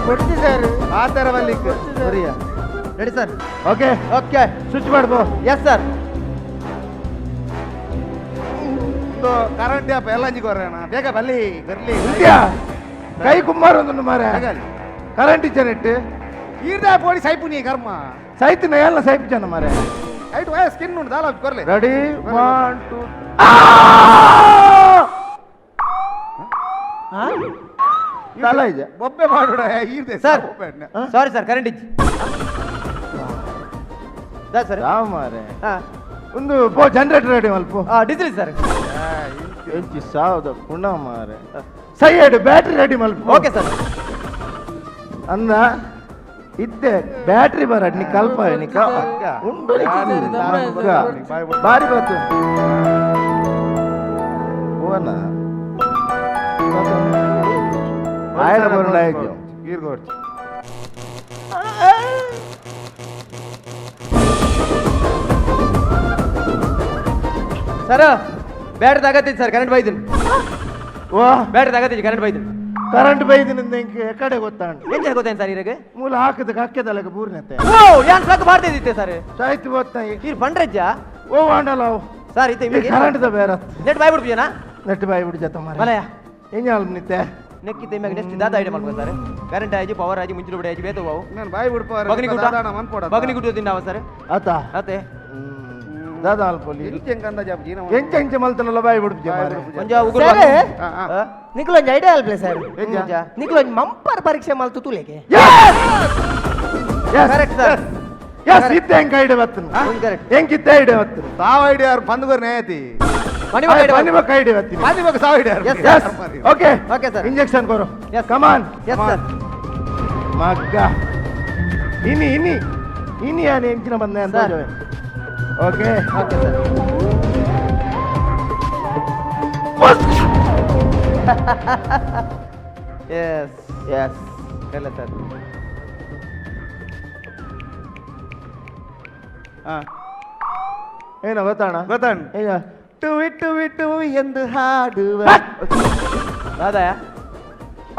ಕೊಡ್ತಿ ಸರ್. ಆತರ ಬಲ್ಲಿಕ್. ಸರಿಯಾ? Ready sir. Okay. Okay. Switch ಮಾಡ್ಬೋ. Yes sir. Current app ಎಲ್ಲ ಕೊರ್ರಣ ಬೇಗ ಬಲ್ಲಿ ಬರ್ಲಿ. ಇಂದ್ಯಾ ಕೈ ಕುಮ್ಮಾರ ಒಂದು ಮಾರೆ. ಹಾಗಲ್ಲಿ. ಕರೆಂಟ್ ಇಚ್ಚನಿಟ್ಟು. ಈರ್ದ ಪೋಡಿ ಸೈಪುನಿ ಕರ್ಮ. ಸೈತಿನ ಎಲ್ಲ ಸೈಪ್ ಜನ ಮಾರೆ. ಐಟ್ ವಯ ಸ್ಕಿನ್ ಉಂಟು ದಾಲ ಕೊರ್ಲೆ. ರೆಡಿ 1 2 ತಲ ಇದೆ. ಬೊಬ್ಬೆ ಮಾಡೋಡ ಈರ್ದೆ. Sir. Sorry sir, current ಇಜ್ಜಿ ದಾ ಸರ್. ಯಾವ ಮಾರೆ? ಹಾ. ಒಂದು ಪೋ ಜನರೇಟರ್ ರೆಡಿ ಮಲ್ಪ. Diesel sir. ಎಂಚಿ ಸಾವದ ಪುಣ ಮಾರೆ. ಸೈಡ್ ಬ್ಯಾಟ್ರಿ ready ಮಲ್ಪ. Okay sir. ಅಂದ ಇತ್ತೆ ಬ್ಯಾಟ್ರಿ ಬರ ನೀ ಕಲ್ಪ ನೀ ಉಂಡು ನೀ ಮಗ್ಗ. ಬಾರಿ ಬಾತು ಓನ ಆಯನ ಬರುಣ ಆಯ್ತು. ಗೀರ್ಗೋಡ್ಚಿ. ಸರ್, ಬ್ಯಾಟ್ರಿ ತಗತ್ತೀನಿ ಸರ್, ಕರೆಂಟ್ ಬೈದಿನಿ. ಓ. ಬ್ಯಾಟ್ರಿ ತಗತ್ತೀನಿ, ಕರೆಂಟ್ ಬೈದಿನಿ. ಕರೆಂಟ್ ಬೈದಿನಿಂದ ಇಂಕ ಕಡೆ ಗೊತ್ತಾಂಡು. ಎಂಚ ಗೊತ್ತೇನು ಸರ್ ಇರಗೆ? ಮೂಲ ಹಾಕದ ಕಕ್ಕೆದಲಗ ಬೂರ್ನತೆ. ಓ, ಯಾನ್ ಪ್ಲಗ್ ಮಾಡ್ತಿದ್ದಿತ್ತೆ ಸರ್. ಸಾಯ್ತು ಗೊತ್ತಾಯಿ. ಇರ್ ಪಂಡ್ರಜ್ಜ. ಓ ವಾಂಡಲ ಅವು. ಸರ್, ಇತ್ತೆ ಕರೆಂಟ್ the ಬೇರೆ. ನೆಟ್ ಬಾಯ್ ಬಿಡ್ಪಿಯನಾ? ನೆಟ್ ಬಾಯ್ ಬಿಡು ಜತ ಮಾರೆ. ಮಲಯ. ಎಂಜಾಲ್ ನಿತ್ತೆ. ನೆಕ್ಕಿದ್ದೆ ಮ್ಯಾಗ ನೆಕ್ಸ್ಟ್ ದಾದ ಐಡಿಯಾ ಮಾಡ್ಕೊ ಸರ್. ಕರೆಂಟ್ ಆಯ್ತು, ಪವರ್ ಆಯ್ತು, ಮುಂಚಿನ ಬಿಡಿ ಆಯ್ತು, ಬೇತು ಬಾವು. ನಾನು ಬಾಯಿ ಬಿಡ್ಪ. ಬಗ್ನಿ ಗುಟ್ಟ. ಮನ್ಪೋಡ. ಬಗ್ನಿ ಗುಟ್ಟ ತಿಂದಾವ ಸರ್. ಆತ. ಅತ್ತೆ. ದಾದ ಅಲ್ಪೊಲಿ. ಎಂಚ ಅಂದಾಜ್ ಆಪುಜಿ ನಮ್ಮ. ಎಂಚ ಎಂಚ ಮಲ್ತನಲ್ಲ ಬಾಯಿ ಬಿಡ್ಪು ಮಾರೆ. ಒಂಜ ಉಗುರು. ಸರ್. ಹಾ, ಹಾ. ನಿಕ್ಲೊಂಜಿ ಐಡಿಯಾ ಅಲ್ಪ್ಲೆ ಸರ್. ಎಂಚ? ನಿಕ್ಲೊಂಜಿ ಮಂಪರ್ ಪರೀಕ್ಷೆ ಮಲ್ತು ತುಲೆಗೆ. Correct sir. S, ಇತ್ತೆ ಹೆಂಗ್ ಐಡಿಯಾ ಬತ್ತನು? ಕರೆಕ್ಟ್. ಹೆಂಗ್ ಇತ್ತೆ ಐಡಿಯಾ ಬತ್ತನು? ಸಾವ್ ಐಡಿಯಾ ಬಂದು ನೇತಿ. ಮಣಿ. ಬನ್ನಿ ಬಕ್ಕ ಐಡಿಯಾ ಬತ್ತೀನಿ. ಬಂದು ಬಕ್ಕ ಸಾವ್ idea. Yes. Yes, okay. Okay, sir. Injection ಕೊರು. Yes. ಕಮಾನ್. Yes sir. ಮಗ್ಗ, ಇನಿ ಇನಿ ಇನಿ ಯಾನ್ ಎಂಚಿನ ಬಂದೆ ಅಂತ. Sir. Okay. Okay sir. Yes yes. ಇಲ್ಲ ಸರ್. ಏನೋ ಗೊತ್ತಾಣ? ಗೊತ್ತಾಣ. ಏನ? ಟುವಿ ಟುವಿ ಟುವಿ ಎಂದು ಹಾಡುವ. ದಾದಾಯ.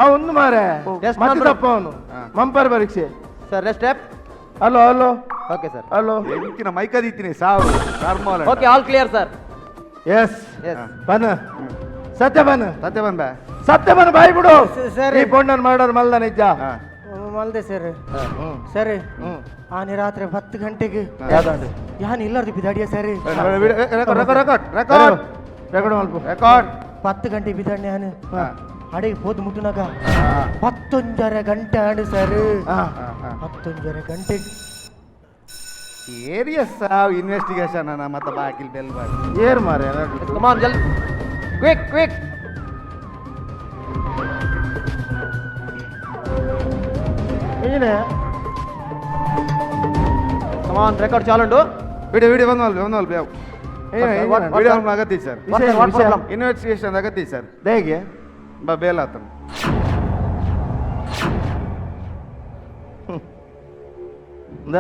ಆ ಒಂದು ಮಾರೆ. Yes, ಮತ್ತೆ ಮಾತ್ರ. ತಪ್ಪ ಅವನು. ಹಾ. ಮಂಪರ್ ಪರೀಕ್ಷೆ. Sir, next step. Hello hello. Okay sir. Hello. ಎಂಚಿನ ಮೈಕದಿತ್ತೀನಿ ಸಾವು ಕರ್ಮೋಲ. Okay, all clear sir. Yes. Yes. ಬನ್ ಸತ್ಯ ಬನ್. ಸತ್ಯ ಬಂದ. ಸತ್ಯ ಬನ್, ಬಾಯ್ ಬಿಡು. ಸರಿ. ಈ ಪೊಣ್ಣನ್ ಮಾಡೋರು ಮಲ್ದ ನಿಜ. ಮಲ್ದೆ ಸರ್. ಸರ್, ಆನೆ ರಾತ್ರಿ 10 ಗಂಟೆಗೆ ಯಾವ್ದಾಂಡು? ಯಾನ್ ಇಲ್ಲಾರ್ದು ಬಿದಾಡಿಯ sir. Record record record. Record ಮಲ್ಪ. Record. 10 ಗಂಟೆ ಬಿದಾಡಿ ಯಾನು ಅಡಿಗೆ ಪೋದು ಮುಟ್ಟುನಾಗ 11.5 ಗಂಟೆ ಆಡು ಸರ್. 11.5 ಗಂಟೆ. ಏರಿಯಾ ಸಾವ್ ಇನ್ವೆಸ್ಟಿಗೇಷನ್ ಅನ್ನ ಮತ್ತೆ ಬಾಕಿಲ್ ಬೆಲ್ ಬಾಕಿ. ಏರ್ ಮಾರೆ. ಕಮಾನ್, ಜಲ್ದಿ, ಕ್ವಿಕ್ ಕ್ವಿಕ್. ಏನೇ? ಕಮಾನ್, ರೆಕಾರ್ಡ್ ಚಾಲುಂಡು. ವಿಡಿಯೋ ವಿಡಿಯೋ ಬಂದು ಅಲ್ಬಿ ಒಂದು ಅಲ್ಬಿ ಯಾವ ವಿಡಿಯೋ ಅಗತ್ಯ sir. What problem? Investigation ಅಗತ್ಯ ಸರ್. ಹೇಗೆ? ಬಾ ಬೇಲ್ ಆತನ. ಇಂದ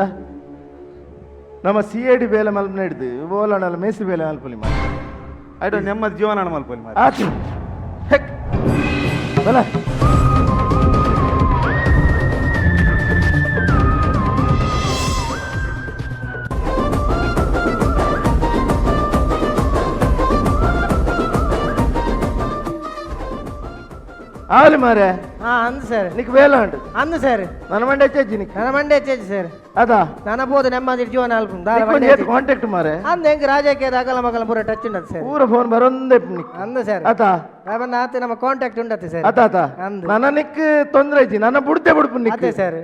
ನಮ್ಮ C I D ಬೇಲೆ ಮಲ್ಪ ಹಿಡ್ದು ಓಲಣಲ್ಲ ಮೇಸ್ತ್ರಿ ಬೇಲೆ ಮಲ್ಪಲಿ ಮಾರೆ. ಐಟು ನೆಮ್ಮದಿ ಜೀವನ ಮಲ್ಪಲಿ ಮಾರೆ. ಆತು ಹೆಕ್ ಬಲ. ಆಲಿ ಮಾರೆ. ಹಾ, ಅಂದ್ ಸರ್. ನಿಕ್ ಬೇಲ ಉಂಟು. ಅಂದು ಸರ್. ನನ್ನ ಮಂಡೆ ಹೆಚ್ಚಿ ನಿಕ್. ನನ್ನ ಮಂಡೆ ಹೆಚ್ಚು ಸರ್. ಅದಾ. ನನ್ನ ಬೋದು ನೆಮ್ಮದಿ ಜೀವನ ಅಲ್ಪ. ಕಾಂಟ್ಯಾಕ್ಟ್ ಮಾರೆ. ಅಂದ ಹೆಂಗ್ ರಾಜಕೀಯದ ಅಗಲ ಮಗಲ ಪೂರ ಟಚ್ ಉಂಟು ಸರ್. ಪೂರ ಫೋನ್ ಬರೊಂದೇ ನಿಕ್. ಅಂದು ಸರ್. ಆತ. ಅವನ್ನ ಆತ ನಮ್ಮ ಕಾಂಟ್ಯಾಕ್ಟ್ ಉಂಟತ್ತೆ ಸರ್. ಆತ ಆತ. ಅಂದು. ನನ್ನ ನಿಕ್ ತೊಂದ್ರೆ ಐತಿ, ನನ್ನ ಬುಡ್ತೆ ಬುಡ್ಪು ನಿಕ್. ಅದೇ ಸರ್.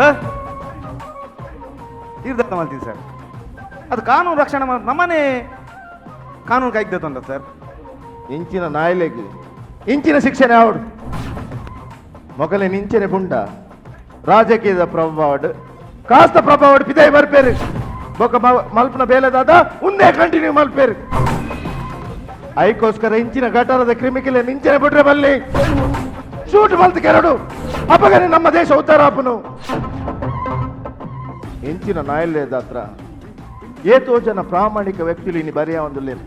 ಸರ್, ಇರ್ದ ಮಾಡ್ತೀನಿ ಸರ್. ಅದು ಕಾನೂನು ರಕ್ಷಣೆ ಮಾಡ ನಮ್ಮನೆ ಕಾನೂನು ಕಾಯ್ದೆ ತೊಂದ ಸರ್. ಇಂಚಿನ ನಾಯಿಲೆಗ್ ಇಂಚಿನ ಶಿಕ್ಷಣ ಯಾವಡು ಮೊಗಲೆ ನಿಂಚನೆ ಪುಂಡ ರಾಜಕೀಯದ ಪ್ರಭಾವಡ್ ಕಾಸ್ತ ಪ್ರಭಾವಡ್ ಪಿದಾಯಿ ಬರ್ಪೇರು ಬೊಕ ಮಲ್ಪನ ಬೇಲೆದಾದ ಉಂದೇ ಕಂಟಿನ್ಯೂ ಮಲ್ಪೇರು. ಐಕೋಸ್ಕರ ಇಂಚಿನ ಗಟಾರದ ಕ್ರಿಮಿಕಿಲೆ ನಿಂಚನೆ ಬಿಟ್ರೆ ಬಲ್ಲಿ ಶೂಟ್ ಮಲ್ತ್ ಕೆರಡು ಅಪಗನೆ ನಮ್ಮ ದೇಶ ಉತ್ತರಾಪನು. ಇಂಚಿನ ನಾಯಿಲೆ ದಾತ್ರ ಏತೋ ಜನ ಪ್ರಾಮಾಣಿಕ ವ್ಯಕ್ತಿಲು ಇನಿ ಬರೆಯ ಒಂದು ಲೇರು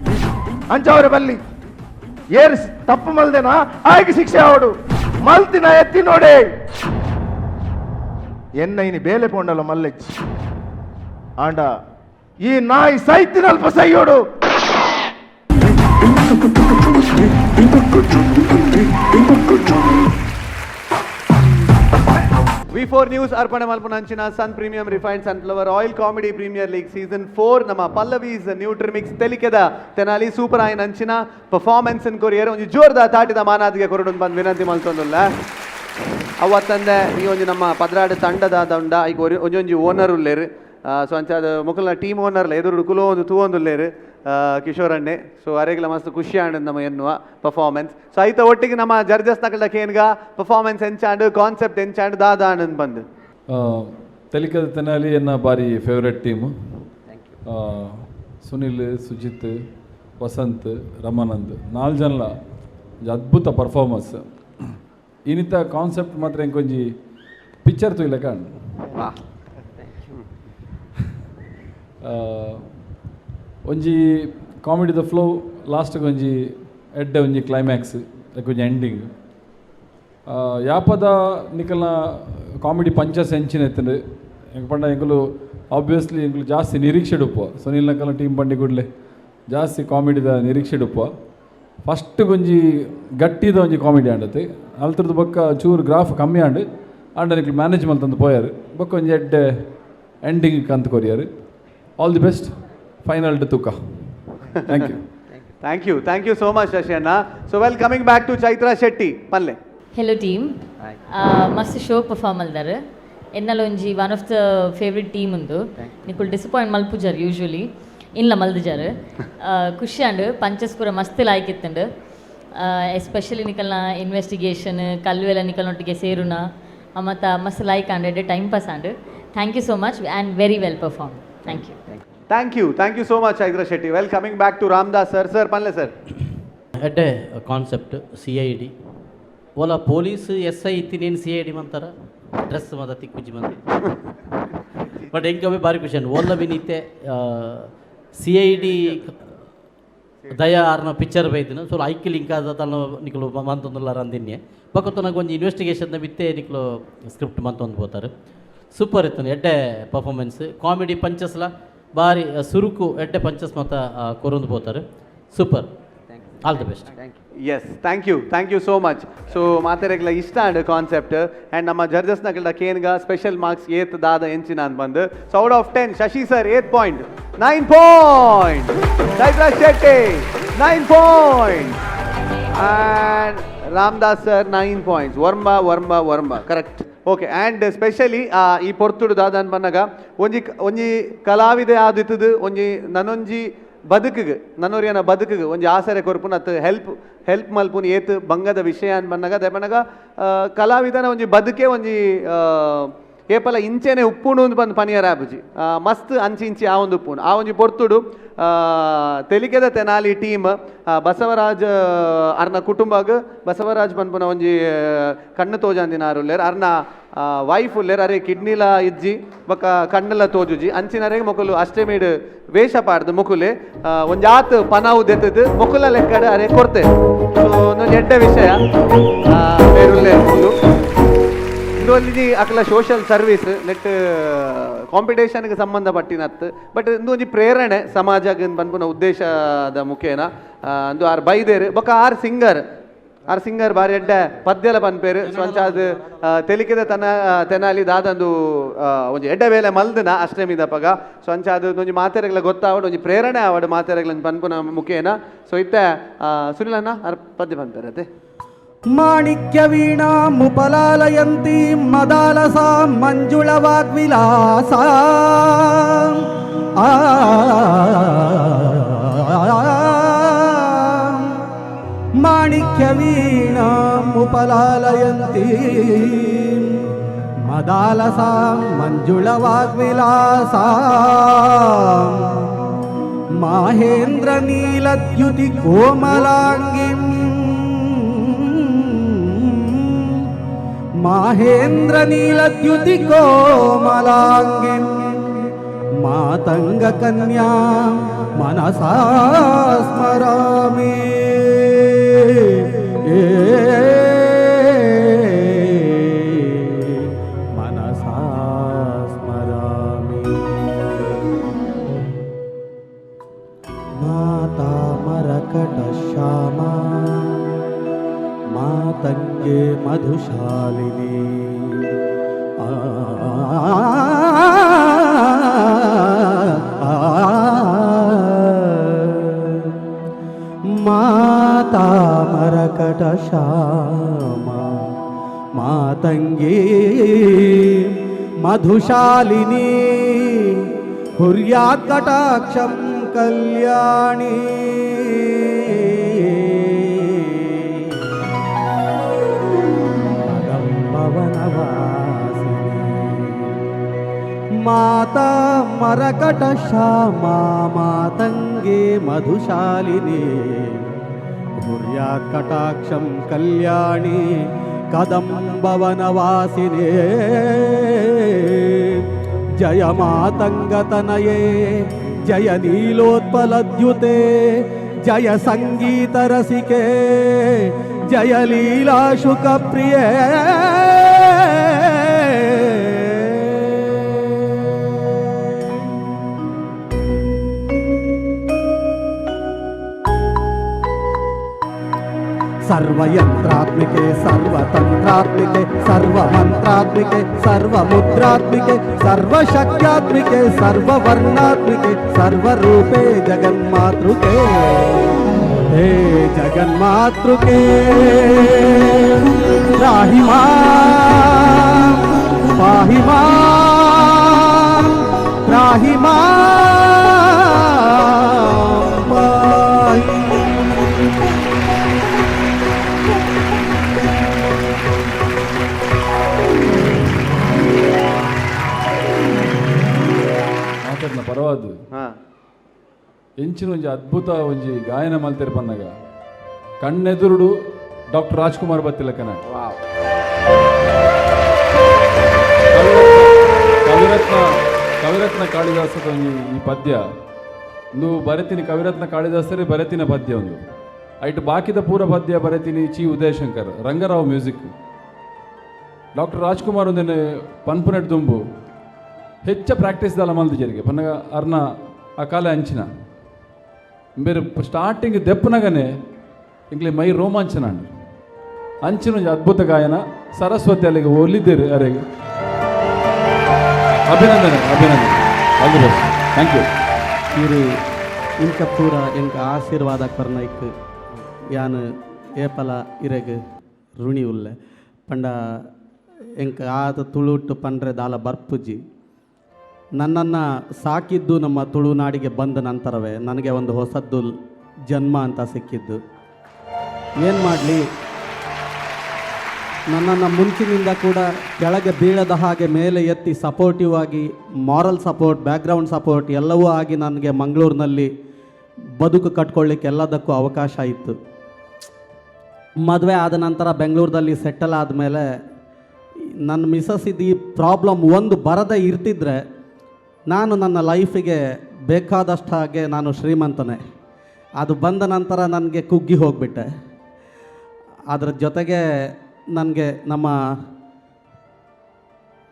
ಅಂಚವರ ಬಲ್ಲಿ ಏರ್ ತಪ್ಪು ಮಲ್ದೆನಾ ಆಯ್ಕೆ ಶಿಕ್ಷೆ ಅವಡು ಮಲ್ತಿನ ಎತ್ತಿ ನೋಡೆ ಎನ್ನ ಇನಿ ಬೇಲೆ ಪೋಂಡಲ ಮಲ್ಲೆಚ್ಚಿ ಆಂಡ ಈ ನಾಯಿ ಸೈತಿನಲ್ಪ ಸೈಯೋಡು. ವಿ V4 news ಅರ್ಪಣೆ ಮಲ್ಪುನಂಚಿನ Sun Premium refined sunflower oil comedy premier league season 4 ನಮ್ಮ ಪಲ್ಲವೀಸ್ ನ್ಯೂಟ್ರಿಮಿಕ್ಸ್ ತೆಲಿಕೆದ ತೆನಾಲಿ ಸೂಪರ್ ಆಯಿನ ಅಂಚಿನ ಪರ್ಫಾರ್ಮೆನ್ಸ್ ಕೊರಿಯರ್ ಒಂಜಿ ಜೋರ್ದ ತಾಟಿದ ಮಾನಾದಿಗೆ ಕೊರಡು ಬಂದು ವಿನಂತಿ ಮಲ್ತೊಂದುಲ್ಲ. ಅವತ್ತಂದೆ ಈ ಒಂಜಿ ನಮ್ಮ 12 ತಂಡದ ದಂಡ ಈಗ ಒಂಜೊಂಜಿ ಓನರ್ ಉಲ್ಲೇರು. ಸೊ ಅಂಚಾದ ಮೊಕಲ್ನ ಟೀಮ್ ಓನರ್ಲ ಎದುರು ಕುಲೋ ಒಂದು ತೂವೊಂದುಲ್ಲೇರು ಕಿಶೋರ್ ಅಣ್ಣೆ. ಸೊ ಅರೆಗ್ಲ ಮಸ್ತ್ ಖುಷಿ ಆಂಡ್ ನಮ್ಮ ಎನ್ನುವ ಪರ್ಫಾರ್ಮೆನ್ಸ್. ಸೊ ಐತ ಒಟ್ಟಿಗೆ ನಮ್ಮ ಜಡ್ಜಸ್ ನಕಲ್ದ ಕೇನ್ಗ ಪರ್ಫಾರ್ಮೆನ್ಸ್ ಎಂಚಾಂಡ್, ಕಾನ್ಸೆಪ್ಟ್ ಎಂಚಾಂಡ್, ದಾದ ಆಂಡ್ ಬಂದು. ತೆಲಿಕದ ತೆನಾಲಿ ಎನ್ನ ಬಾರಿ ಫೇವ್ರೆಟ್ ಟೀಮು. ಸುನಿಲ್, ಸುಜಿತ್, ವಸಂತ್, ರಮಾನಂದ್ ನಾಲ್ ಜನಲ ಒಂಜಿ ಅದ್ಭುತ ಪರ್ಫಾರ್ಮೆನ್ಸ್. ಇನಿತ ಕಾನ್ಸೆಪ್ಟ್ ಮಾತ್ರ ಎಂಕೊಂಜಿ ಪಿಕ್ಚರ್ ತೂಯ್ಲೆಕ. ಒಂಜಿ ಕಾಮಿಡಿದ ಫ್ಲೋ, ಲಾಸ್ಟ್ಗೆ ಒಂಜಿ ಎಡ್ಡೆ ಒಂಜಿ ಕ್ಲೈಮ್ಯಾಕ್ಸ್, ಒಂಜಿ ಎಂಡಿಂಗ್. ಯಾಪದ ನಿಕಲ್ನ ಕಾಮಿಡಿ ಪಂಚಸ್ ಎಂಚಿನ ಎತ್ತಂಡು ಎಂಕ್ ಪಂಡ ಎಂಕುಲು ಆಬ್ವಿಯಸ್ಲಿ ಎಂಕುಲು ಜಾಸ್ತಿ ನಿರೀಕ್ಷೆ ಉಪ್ಪುವ. ಸುನಿಲ್ ನಕಲ್ನ ಟೀಮ್ ಪಂಡಿ ಕೂಡಲೇ ಜಾಸ್ತಿ ಕಾಮಿಡಿದ ನಿರೀಕ್ಷೆ ಉಪ್ಪುವ. ಫಸ್ಟ್ ಒಂಜಿ ಗಟ್ಟಿದ ಒಂಜಿ ಕಾಮಿಡಿ ಆಂಡತೆ. ಅಲ್ತರದ ಬೊಕ್ಕ ಚೂರು ಗ್ರಾಫ್ ಕಮ್ಮಿ ಆಂಡ್ ಆಂಡ ನಿಕ್ಲು ಮ್ಯಾನೇಜ್ ಮಲ್ತಂದು ಪೋಯಾರು. ಬೊಕ್ಕ ಒಂಜಿ ಎಡ್ಡೆ ಎಂಡಿಂಗ್ ಕಂತ courier. All the best, final ತೂಕ. Thank you. Thank you, thank you so much Shashi ಅಣ್ಣ. So well, coming back to Chaitra Shetty ಪಲ್ಲೆ. ಹೆಲೋ ಟೀಮ್, ಮಸ್ತ್ ಶೋ ಪರ್ಫಾರ್ಮ್ ಅಲ್ದಾರೆ. ಎನ್ನಲ ಒಂಜಿ one of the favourite team ಉಂದು. ನಿಕುಲ್ disappoint ಮಲ್ಪುಜಾರ್ usually, ಇಲ್ಲ ಮಲ್ದುಜಾರ್. ಖುಷಿ ಆಂಡ್. Punches ಪೂರ ಮಸ್ತ್ ಲಾಯ್ಕ್ ಇತ್ತುಂಡು. ಎಸ್ಪೆಷಲಿ ನಿಕಲ್ನ ಇನ್ವೆಸ್ಟಿಗೇಷನ್, ಕಲ್ವೆಲ ನಿಕಲ್ನೊಟ್ಟಿಗೆ ಸೇರುನ ಮತ್ತ ಮಸ್ತ್ like and time pass and. Thank you so much and very well perform. Thank you. Thank you, thank you so much Chaitra Shetty. Well, coming back to Ramdas sir. Sir, ಪನ್ಲೆ sir. ಎಡ್ಡೆ concept. CID ಓಲ police S I ಇತ್ತೀನಿ CID ಮಂತಾರ dress ಮದ ತಿಕ್ಕುಜಿ ಮಂದಿ. But ಎಂಕವೇ ಭಾರಿ ಖುಷಿ ಅಂಡ್ ಓಲ್ಲ ಬಿನಿತೆ ಸಿಐಡಿ ದಯಾ ಆರ್ನ ಪಿಕ್ಚರ್ ಬೈದಿನ. ಸೊ ಐಕ್ ಲಿಂಕ್ ಆದ ತನ್ನ ನಿಕಲು ಮಂತೊಂದುಲ್ಲಾರ ಅಂದಿನ್ನೆ. ಬೊಕ್ಕ ತನಗೆ ಒಂಜಿ ಇನ್ವೆಸ್ಟಿಗೇಷನ್ ಬಿತ್ತೆ ನಿಕಲು ಸ್ಕ್ರಿಪ್ಟ್ ಮಂತೊಂದು ಪೋತಾರೆ. ಸೂಪರ್ ಇತ್ತು, ಎಡ್ಡೆ ಪರ್ಫಾರ್ಮೆನ್ಸ್. ಕಾಮಿಡಿ ಪಂಚಸ್ಲ ಬಾರಿ ಸುರುಕು ಎಡ್ಡೆ ಪಂಚಸ್ ಮತ ಕೊರೊಂದು ಪೋತಾರೆ. Super, all the best. Yes, thank you, thank you so much. So ಮಾತೆರೆಗ್ಲ ಇಷ್ಟ ಅಂಡ್ ಕಾನ್ಸೆಪ್ಟ್ ಆ್ಯಂಡ್ ನಮ್ಮ ಜಡ್ಜಸ್ ನಕಲ್ದ ಕೇನ್ಗ ಸ್ಪೆಷಲ್ ಮಾರ್ಕ್ಸ್ ಏತ್ ದಾದ ಎಂಚಿನ ಅಂತ ಬಂದು. ಸೊ ಔಟ್ ಆಫ್ 10 ಶಶಿ ಸರ್ ಏತ್ point? 9 point. Chaitra Shetty 9 point and Ramdas sir 9 points. Varma Varma Varma correct. Okay, and specially ಈ ಪೊರ್ತುಡು ದಾದ ಬಂದಾಗ ಒಂಜಿ ಒಂಜಿ ಕಲಾವಿದೆ ಆದಿತ್ತದು ಒಂಜಿ ನನೊಂಜಿ ಬದುಕಿಗೆ, ನನ್ನೋರಿಯನ ಬದುಕಿಗೆ ಒಂಜಿ ಆಸರೆ ಕೊರ್ಪುನ ಅತ್ತು ಹೆಲ್ಪ್ ಹೆಲ್ಪ್ ಮಲ್ಪುನ ಏತ್ ಬಂಗದ ವಿಷಯ ಅಂತ ಬಂದಾಗ, ಅದೇ ಬಂದಾಗ ಕಲಾವಿದನ ಒಂಜಿ ಬದುಕೆ ಒಂಜಿ ಏಪಲ ಇಂಚೆನೆ ಉಪ್ಪುಣು ಅಂತ ಬಂದು ಪನಿಯರ್ ಆಪುಜಿ. ಮಸ್ತ್ ಅಂಚಿ ಇಂಚಿ ಆ ಒಂದು ಉಪ್ಪುಣು. ಆ ಒಂಜಿ ಪೊರ್ತುಡು ತೆಲಿಕೆದ ತೆನಾಲಿ ಟೀಮ್ ಬಸವರಾಜ್ ಅರ್ನ ಕುಟುಂಬಗ್, ಬಸವರಾಜ್ ಪನ್ಪುನ ಒಂಜಿ ಕಣ್ಣು ತೋಜಂದಿನಾರು ಉಲ್ಲೇರ್, ಅರ್ನ ವೈಫ್ ಉಲ್ಲೇರ್. ಅರೆ ಕಿಡ್ನಿಲ ಇಜ್ಜಿ ಬೊಕ್ಕ ಕಣ್ಣೆಲ್ಲ ತೋಜುಜಿ. ಅಂಚಿನರೆಗೆ ಮೊಕುಲು ಅಷ್ಟೇ ವೇಷ ಪಾಡ್ದು ಮುಕುಲೆ ಒಂಜಾತ್ ಪನಾವು ದೆತ್ತದು ಮೊಕುಲ ಲೆಕ್ಕಡ್ ಅರೆ ಕೊರ್ತೆ. ಸೊ ಒಂದೊಂದು ಎಡ್ಡೆ ವಿಷಯ ಬೇರುಲ್ಲೇರ್ ಮುಕುಲು. ಇಂದು ಅಕಲ ಸೋಷಿಯಲ್ ಸರ್ವಿಸ್ ನೆಟ್ ಕಾಂಪಿಟೇಷನ್ಗೆ ಸಂಬಂಧಪಟ್ಟಿನತ್ತು. ಬಟ್ ಇಂದು ಒಂಜಿ ಪ್ರೇರಣೆ ಸಮಾಜಗ್ ಪನ್ಪುನ ಉದ್ದೇಶದ ಮುಖೇನ ಅಂದು ಆರ್ ಬೈದೇರು. ಬೊಕ್ಕ ಆರ್ ಸಿಂಗರ್, ಆರ್ ಸಿಂಗರ್ ಬಾರಿ ಎಡ್ಡೆ ಪದ್ಯಲ ಪನ್ಪೇರು. ಸೊ ಅಂಚಾದ್ ತೆಲಿಕೆದ ತನ್ನ ತೆನಾಲಿ ದಾದಂದು ಒಂಜಿ ಎಡ್ಡೆ ವೇಲೆ ಮಲ್ದನ ಅಷ್ಟಮಿದಪಗ. ಸೊ ಅಂಚಾದ್ ಒಂಜಿ ಮಾತೆರೆಗ್ಲ ಗೊತ್ತಾವಡ್, ಒಂಜಿ ಪ್ರೇರಣೆ ಆವಡ್ ಮಾತೆರೆಗ್ಲ ಪನ್ಪುನ ಮುಖೇನ. ಸೊ ಇತ್ತೆ ಸುನಿಲ್ ಅಣ್ಣ ಆರ್ ಪದ್ಯ ಪನ್ಪೇರು ಅತ್ತೆ. ಮಾಣಿಕ್ಯ ವೀಣಾಮುಪಲಾಲಯಂತಿ ಮದಾಲಸಾ ಮಂಜುಳ ವಾಗ್ವಿಲಾಸ ಆ ಮಾಣಿಕ್ಯ ವೀಣಾಮುಪಲಾಲಯಂತಿ ಮದಾಲಸಾ ಮಂಜುಳ ವಾಗ್ವಿಲಾಸ ಮಾಹೇಂದ್ರ ನೀಲದ್ಯುತಿ ಕೋಮಲಾಂಗಿಂ ಮಾಹೇಂದ್ರ ನೀಲದ್ಯುತಿ ಕೋಮಲಾಂಗಿಂ ಮಾತಂಗ ಕನ್ಯಾ ಮನಸಾ ಸ್ಮರಾಮಿ ಏ ಮನಸಾ ಸ್ಮರಾಮಿ. ಮಾತಾ ಮರಕಟ ಶ್ಯಾಮ ಮಾತಂಗೆ ಮಧುಶಾಲಿನಿ. ಮಾತಾ ಮರಕಟ ಶ್ಯಾಮ ಮಾತಂಗೀ ಮಧುಶಾಲಿನಿ ಹುರ್ಯಾತ್ ಕಟಾಕ್ಷಂ ಕಲ್ಯಾಣಿ. ಕದಂಬವನವಾಸಿನಿ ಮಾತಾ ಮರಕಟ ಶ್ಯಾಮ ಮಾತಂಗೆ ಮಧುಶಾಲಿನಿ ಹುರ್ಯಾತ್ ಕಟಾಕ್ಷಂ ಕಲ್ಯಾಣಿ ಕದಂಬವನವಾಸಿನೇ. ಜಯ ಮಾತಂಗತನಯೇ ಜಯ ನೀಲೋತ್ಪಲದ್ಯುತೆ ಜಯ ಸಂಗೀತ ರಸಿಕೆ ಜಯ ಲೀಲಾ ಶುಕ ಪ್ರಿಯೇ. ಸರ್ವಯಂತ್ರಾತ್ಮಿಕೆ ಸರ್ವತಂತ್ರಾತ್ಮಿಕೆ ಸರ್ವಮಂತ್ರಾತ್ಮಿಕೆ ಸರ್ವಮುದ್ರಾತ್ಮಿಕೆ ಸರ್ವಶಕ್ತ್ಯಾತ್ಮಿಕೆ ಸರ್ವವರ್ಣಾತ್ಮಿಕೆ ಸರ್ವರೂಪೇ ಜಗನ್ಮಾತೃಕೆ ಹೇ ಜಗನ್ಮಾತೃಕೆ ತ್ರಾಹಿ ಮಾಂ ಪಾಹಿ ಮಾಂ ತ್ರಾಹಿ ಮಾಂ ಪಾಹಿ. ಮಾತಾಡ್ನ ಪರವಾದು ಎಂಚಿನ ಒಂಜಿ ಅದ್ಭುತ ಒಂಜಿ ಗಾಯನ ಮಲ್ತೆರ್ ಪನ್ನಗ ಕಣ್ಣೆದುರುಡು ಡಾಕ್ಟರ್ ರಾಜ್ಕುಮಾರ್ ಬತ್ತಿಲಕ್ಕನ. ಕವಿರತ್ನ ಕವಿರತ್ನ ಕಾಳಿದಾಸದ ಒಂಜಿ ಈ ಪದ್ಯ ಇಂದು ಬರೆತಿನಿ. ಕವಿರತ್ನ ಕಾಳಿದಾಸರೇ ಬರೆತಿನ ಪದ್ಯ ಒಂದು. ಐಟ್ ಬಾಕಿದ ಪೂರ ಪದ್ಯ ಬರೆತಿನಿ ಚಿ ಉದಯಶಂಕರ್, ರಂಗರಾವ್ ಮ್ಯೂಸಿಕ್. ಡಾಕ್ಟರ್ ರಾಜ್ಕುಮಾರ್ ಒಂದೇನೆ ಪನ್ಪುನೆಟ್ ದುಂಬು ಹೆಚ್ಚ ಪ್ರಾಕ್ಟೀಸ್ ದಾಲ ಮಲ್ದು ಜರಿಗೆ ಪನ್ನಗ ಅರ್ನ ಆ ಕಾಲ ಅಂಚಿನ ಬೇರೆ ಸ್ಟಾರ್ಟಿಂಗ್ ದೆಪ್ಪನಗನೆ ಇಂಗ್ಲಿ ಮೈ ರೋಮಾಂಚನ ಅಂಡ್ ಅಂಚಿನ ಒಂಜಿ ಅದ್ಭುತ ಗಾಯನ. ಸರಸ್ವತಿ ಅಲ್ಲಿಗೆ ಒಲಿದ್ದೇರು ಅರೆಗೆ ಅಭಿನಂದನೆ, ಅಭಿನಂದನೆ. All the best. Thank you. ಇರು ಇಂಕ ಪೂರ ಎಂಕ ಆಶೀರ್ವಾದ ಕೊರ್ನೈಕ್ ಯಾನ್ ಏಪಲ ಇರೆಗ್ ಋಣಿ ಉಲ್ಲೆ. ಪಂಡ ಎಂಕ ಆದ ತುಳುಟ್ಟು ಪಂಡ್ರೆ ದಾಲ ಬರ್ಪುಜಿ. ನನ್ನನ್ನು ಸಾಕಿದ್ದು ನಮ್ಮ ತುಳುನಾಡಿಗೆ ಬಂದ ನಂತರವೇ ನನಗೆ ಒಂದು ಹೊಸದ್ದು ಜನ್ಮ ಅಂತ ಸಿಕ್ಕಿದ್ದು. ಏನು ಮಾಡಲಿ, ನನ್ನನ್ನು ಮುಂಚಿನಿಂದ ಕೂಡ ಕೆಳಗೆ ಬೀಳದ ಹಾಗೆ ಮೇಲೆ ಎತ್ತಿ ಸಪೋರ್ಟಿವ್ ಆಗಿ ಮಾರಲ್ ಸಪೋರ್ಟ್, ಬ್ಯಾಕ್ಗ್ರೌಂಡ್ ಸಪೋರ್ಟ್ ಎಲ್ಲವೂ ಆಗಿ ನನಗೆ ಮಂಗಳೂರಿನಲ್ಲಿ ಬದುಕು ಕಟ್ಕೊಳ್ಳಿಕ್ಕೆ ಎಲ್ಲದಕ್ಕೂ ಅವಕಾಶ ಇತ್ತು. ಮದುವೆ ಆದ ನಂತರ ಬೆಂಗಳೂರಲ್ಲಿ ಸೆಟ್ಟಲ್ ಆದಮೇಲೆ ನನ್ನ ಮಿಸಸ್ ಇದು ಈ ಪ್ರಾಬ್ಲಮ್ ಒಂದು ಬರದೇ ಇರ್ತಿದ್ರೆ ನಾನು ನನ್ನ ಲೈಫಿಗೆ ಬೇಕಾದಷ್ಟು ಹಾಗೆ ನಾನು ಶ್ರೀಮಂತನೇ. ಅದು ಬಂದ ನಂತರ ನನಗೆ ಕುಗ್ಗಿ ಹೋಗಿಬಿಟ್ಟೆ. ಅದರ ಜೊತೆಗೆ ನನಗೆ ನಮ್ಮ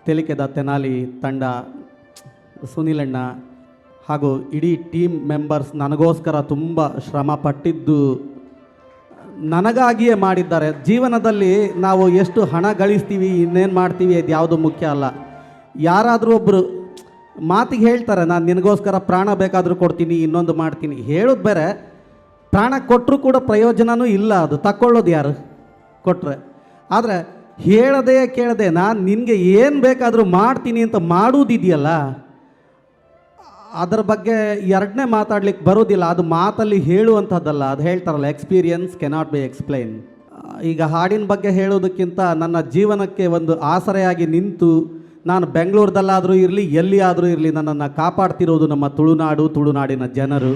ತೆಲಿಕೆದ ತೆನಾಲಿ ತಂಡ, ಸುನಿಲಣ್ಣ ಹಾಗೂ ಇಡೀ ಟೀಮ್ ಮೆಂಬರ್ಸ್ ನನಗೋಸ್ಕರ ತುಂಬ ಶ್ರಮ ಪಟ್ಟಿದ್ದು ನನಗಾಗಿಯೇ ಮಾಡಿದ್ದಾರೆ. ಜೀವನದಲ್ಲಿ ನಾವು ಎಷ್ಟು ಹಣ ಗಳಿಸ್ತೀವಿ, ಇನ್ನೇನು ಮಾಡ್ತೀವಿ, ಅದು ಯಾವುದು ಮುಖ್ಯ ಅಲ್ಲ. ಯಾರಾದರೂ ಒಬ್ಬರು ಮಾತಿಗೆ ಹೇಳ್ತಾರೆ, ನಾನು ನಿನಗೋಸ್ಕರ ಪ್ರಾಣ ಬೇಕಾದರೂ ಕೊಡ್ತೀನಿ, ಇನ್ನೊಂದು ಮಾಡ್ತೀನಿ ಹೇಳೋದು ಬೇರೆ. ಪ್ರಾಣ ಕೊಟ್ಟರೂ ಕೂಡ ಪ್ರಯೋಜನವೂ ಇಲ್ಲ, ಅದು ತಕ್ಕೊಳ್ಳೋದು ಯಾರು ಕೊಟ್ಟರೆ. ಆದರೆ ಹೇಳದೆ ಕೇಳದೆ ನಾನು ನಿನಗೆ ಏನು ಬೇಕಾದರೂ ಮಾಡ್ತೀನಿ ಅಂತ ಮಾಡುವುದಿದೆಯಲ್ಲ, ಅದರ ಬಗ್ಗೆ ಎರಡನೇ ಮಾತಾಡ್ಲಿಕ್ಕೆ ಬರೋದಿಲ್ಲ. ಅದು ಮಾತಲ್ಲಿ ಹೇಳುವಂಥದ್ದಲ್ಲ, ಅದು ಹೇಳ್ತಾರಲ್ಲ, ಎಕ್ಸ್ಪೀರಿಯನ್ಸ್ ಕೆನಾಟ್ ಬಿ ಎಕ್ಸ್ಪ್ಲೈನ್. ಈಗ ಹಾಡಿನ ಬಗ್ಗೆ ಹೇಳೋದಕ್ಕಿಂತ ನನ್ನ ಜೀವನಕ್ಕೆ ಒಂದು ಆಸರೆಯಾಗಿ ನಿಂತು ನಾನು ಬೆಂಗಳೂರದಲ್ಲಾದರೂ ಇರಲಿ, ಎಲ್ಲಿ ಆದರೂ ಇರಲಿ, ನನ್ನನ್ನು ಕಾಪಾಡ್ತಿರೋದು ನಮ್ಮ ತುಳುನಾಡು, ತುಳುನಾಡಿನ ಜನರು.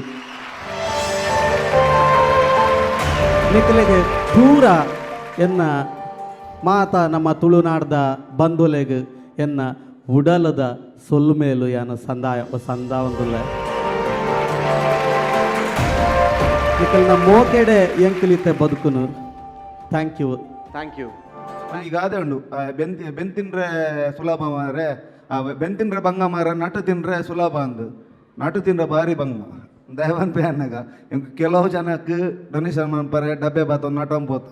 ನಿಖಲೆಗೆ ಪೂರ ಎನ್ನ ಮಾತ ನಮ್ಮ ತುಳುನಾಡ್ದ ಬಂಧುಲೆಗ್ ಎನ್ನ ಉಡಲದ ಸೊಲ್ಮೇಲು ಯಾನ ಸಂದಾಯ ಸಂದಾವಂದುಲ್ಲ. ನಿಖಲ್ನ ಮೋಕೆಡೆ ಎಂಕಲಿತೆ ಬದುಕುನು. Thank you. Thank you. ಈಗ ಅದೇ ಉಂಡು, ಬೆಂತಿ ಬೆಂತಿನ್ರೆ ಸುಲಭ ಮಾರೆ, ಬೆಂತಿನ್ರೆ ಬಂಗ ಮಾರ, ನಟು ತಿನ್ರೆ ಸುಲಭ ಅಂದು. ನಟು ತಿನ್ರೆ ಭಾರಿ ಬಂಗ ದಯವಂತ ಅನ್ನಗ. ಕೆಲವು ಜನಕ್ಕೆ ಡೊನೇಷನ್ ಮನ್ಪರೆ ಡಬ್ಬೆ ಬಾತ ನಟಂ ಪೋತ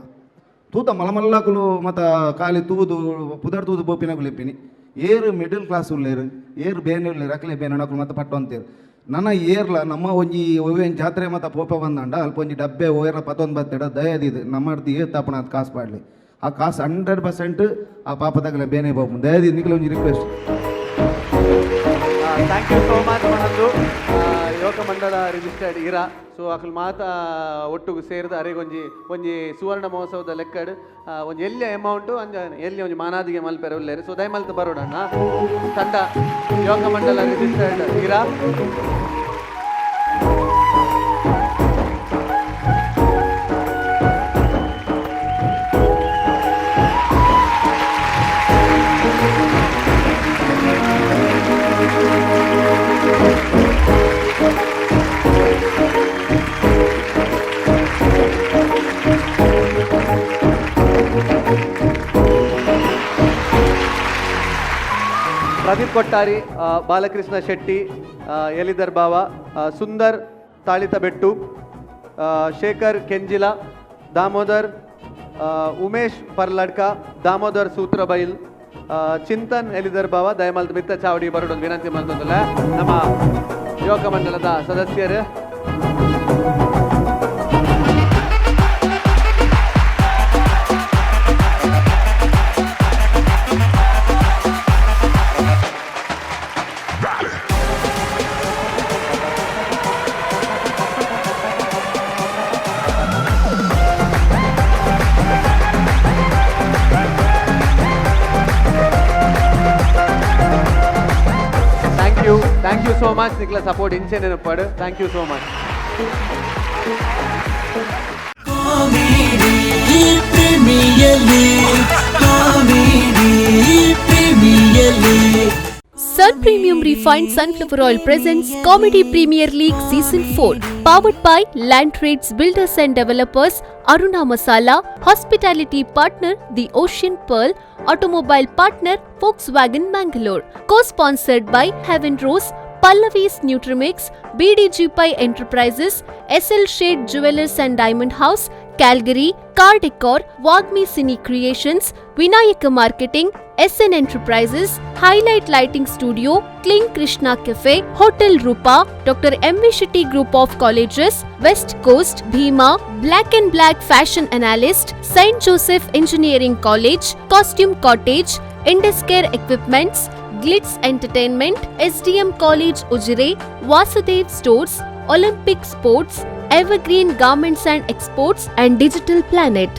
ತೂತ ಮಲಮಲ್ಲಕುಲು ಮತ್ತ ಖಾಲಿ ತೂದು ಪುದರ್ ತೂದು ಬೋಪಿನಕುಲು ಇಪ್ಪಿನಿ. ಏರು ಮಿಡಲ್ ಕ್ಲಾಸ್ ಉಲ್ಲೇರು, ಏರು ಬೇನೆ ಉಲ್ಲೇರು, ಅಕ್ಲೆ ಬೇನೆ ಅಕ್ಲು ಮತ್ತೆ ಪಟ್ಟೊಂತೇರು. ನನ್ನ ಏರ್ಲ ನಮ್ಮ ಒಂಜಿ ಒವ್ವೇನು ಜಾತ್ರೆ ಮತ್ತು ಪೋಪ ಬಂದಂಡ ಅಲ್ಪ ಒಂಜಿ ಡಬ್ಬೆ ಓಯರ್ಲ ಪತ್ತೊಂದು ಬತ್ತೆಡ ದಯದಿದು ನಮ್ಮರ್ದು ಏ ತಾಪಣ ಅದು ಕಾಸು ಪಾಡ್ಲಿ. ಆ ಕಾಸು 100% ಆ ಪಾಪದಾಗಲೇ ಬೇನೆ ಬಾಬು ದಯದಿದ್ದು ನಿಖಲ ಒಂಜಿ request. Thank you so much ಮನಂದು. ಯುವಕ ಮಂಡಲ ರಿಜಿಸ್ಟರ್ಡ್ ಇರಾ. ಸೊ ಅಕಲ್ ಮಾತ ಒಟ್ಟುಗು ಸೇರಿದ ಅರೆಗೊಂಜಿ ಒಂಜಿ ಸುವರ್ಣ ಮಹೋತ್ಸವದ ಲೆಕ್ಕಡ್ ಒಂಜಿ ಎಲ್ಲಿ ಅಮೌಂಟು ಅಂಜ ಎಲ್ಲಿ ಒಂಜಿ ಮಾನಾದಿಗೆ ಮಲ್ಪೆರೆ ಉಲ್ಲೇರು. ಸೊ ದಯಮಲ್ತ್ ಬರೋಡಣ್ಣ ತಂಡ ಯುವಕ ಮಂಡಲ ರಿಜಿಸ್ಟರ್ಡ್ ಇರಾ. ಪ್ರದೀಪ್ ಕೊಟ್ಟಾರಿ, ಬಾಲಕೃಷ್ಣ ಶೆಟ್ಟಿ, ಎಲಿದರ್ ಬಾವ, ಸುಂದರ್ ತಾಳಿತಬೆಟ್ಟು, ಶೇಖರ್ ಕೆಂಜಿಲ, ದಾಮೋದರ್, ಉಮೇಶ್ ಪರ್ಲಡ್ಕ, ದಾಮೋದರ್ ಸೂತ್ರಬೈಲ್, ಚಿಂತನ್ ಎಲಿದರ್ ಬಾವ ದಯಮಲ್ತ್ ಮಿತ್ತ ಚಾವಡಿ ಬರೋಡೊಂದು ವಿನಂತಿ ಮಲ್ತೊಂದುಲ್ಲ ನಮ್ಮ ಯುವಕ ಮಂಡಲದ ಸದಸ್ಯರು. Thank you so much ನಿಕ್ಲ support ಇಂಚೆ ನೆನಪಾಡು. Thank you so much. Comedy premier league, comedy premier league. Sun Premium Refined Sunflower Oil presents Comedy Premier League Season 4, powered by Land Trades Builders and Developers, Aruna Masala, Hospitality Partner, The Ocean Pearl, Automobile Partner, Volkswagen Mangalore, co-sponsored by Heaven Rose, Pallavi's Nutrimix, BDG Pai Enterprises, SL Shade Jewelers and Diamond House, Calgary, Car Decor, Wagmi Cine Creations, Vinayaka Marketing, SN Enterprises, Highlight Lighting Studio, Kling Krishna Cafe, Hotel Rupa, Dr. M. V. Shetty Group of Colleges, West Coast, Bhima, Black and Black Fashion Analyst, St. Joseph Engineering College, Costume Cottage, Induscare Equipments, Glitz Entertainment, SDM College Ujire, Vasudev Stores, Olympic Sports, Evergreen Garments and Exports and Digital Planet.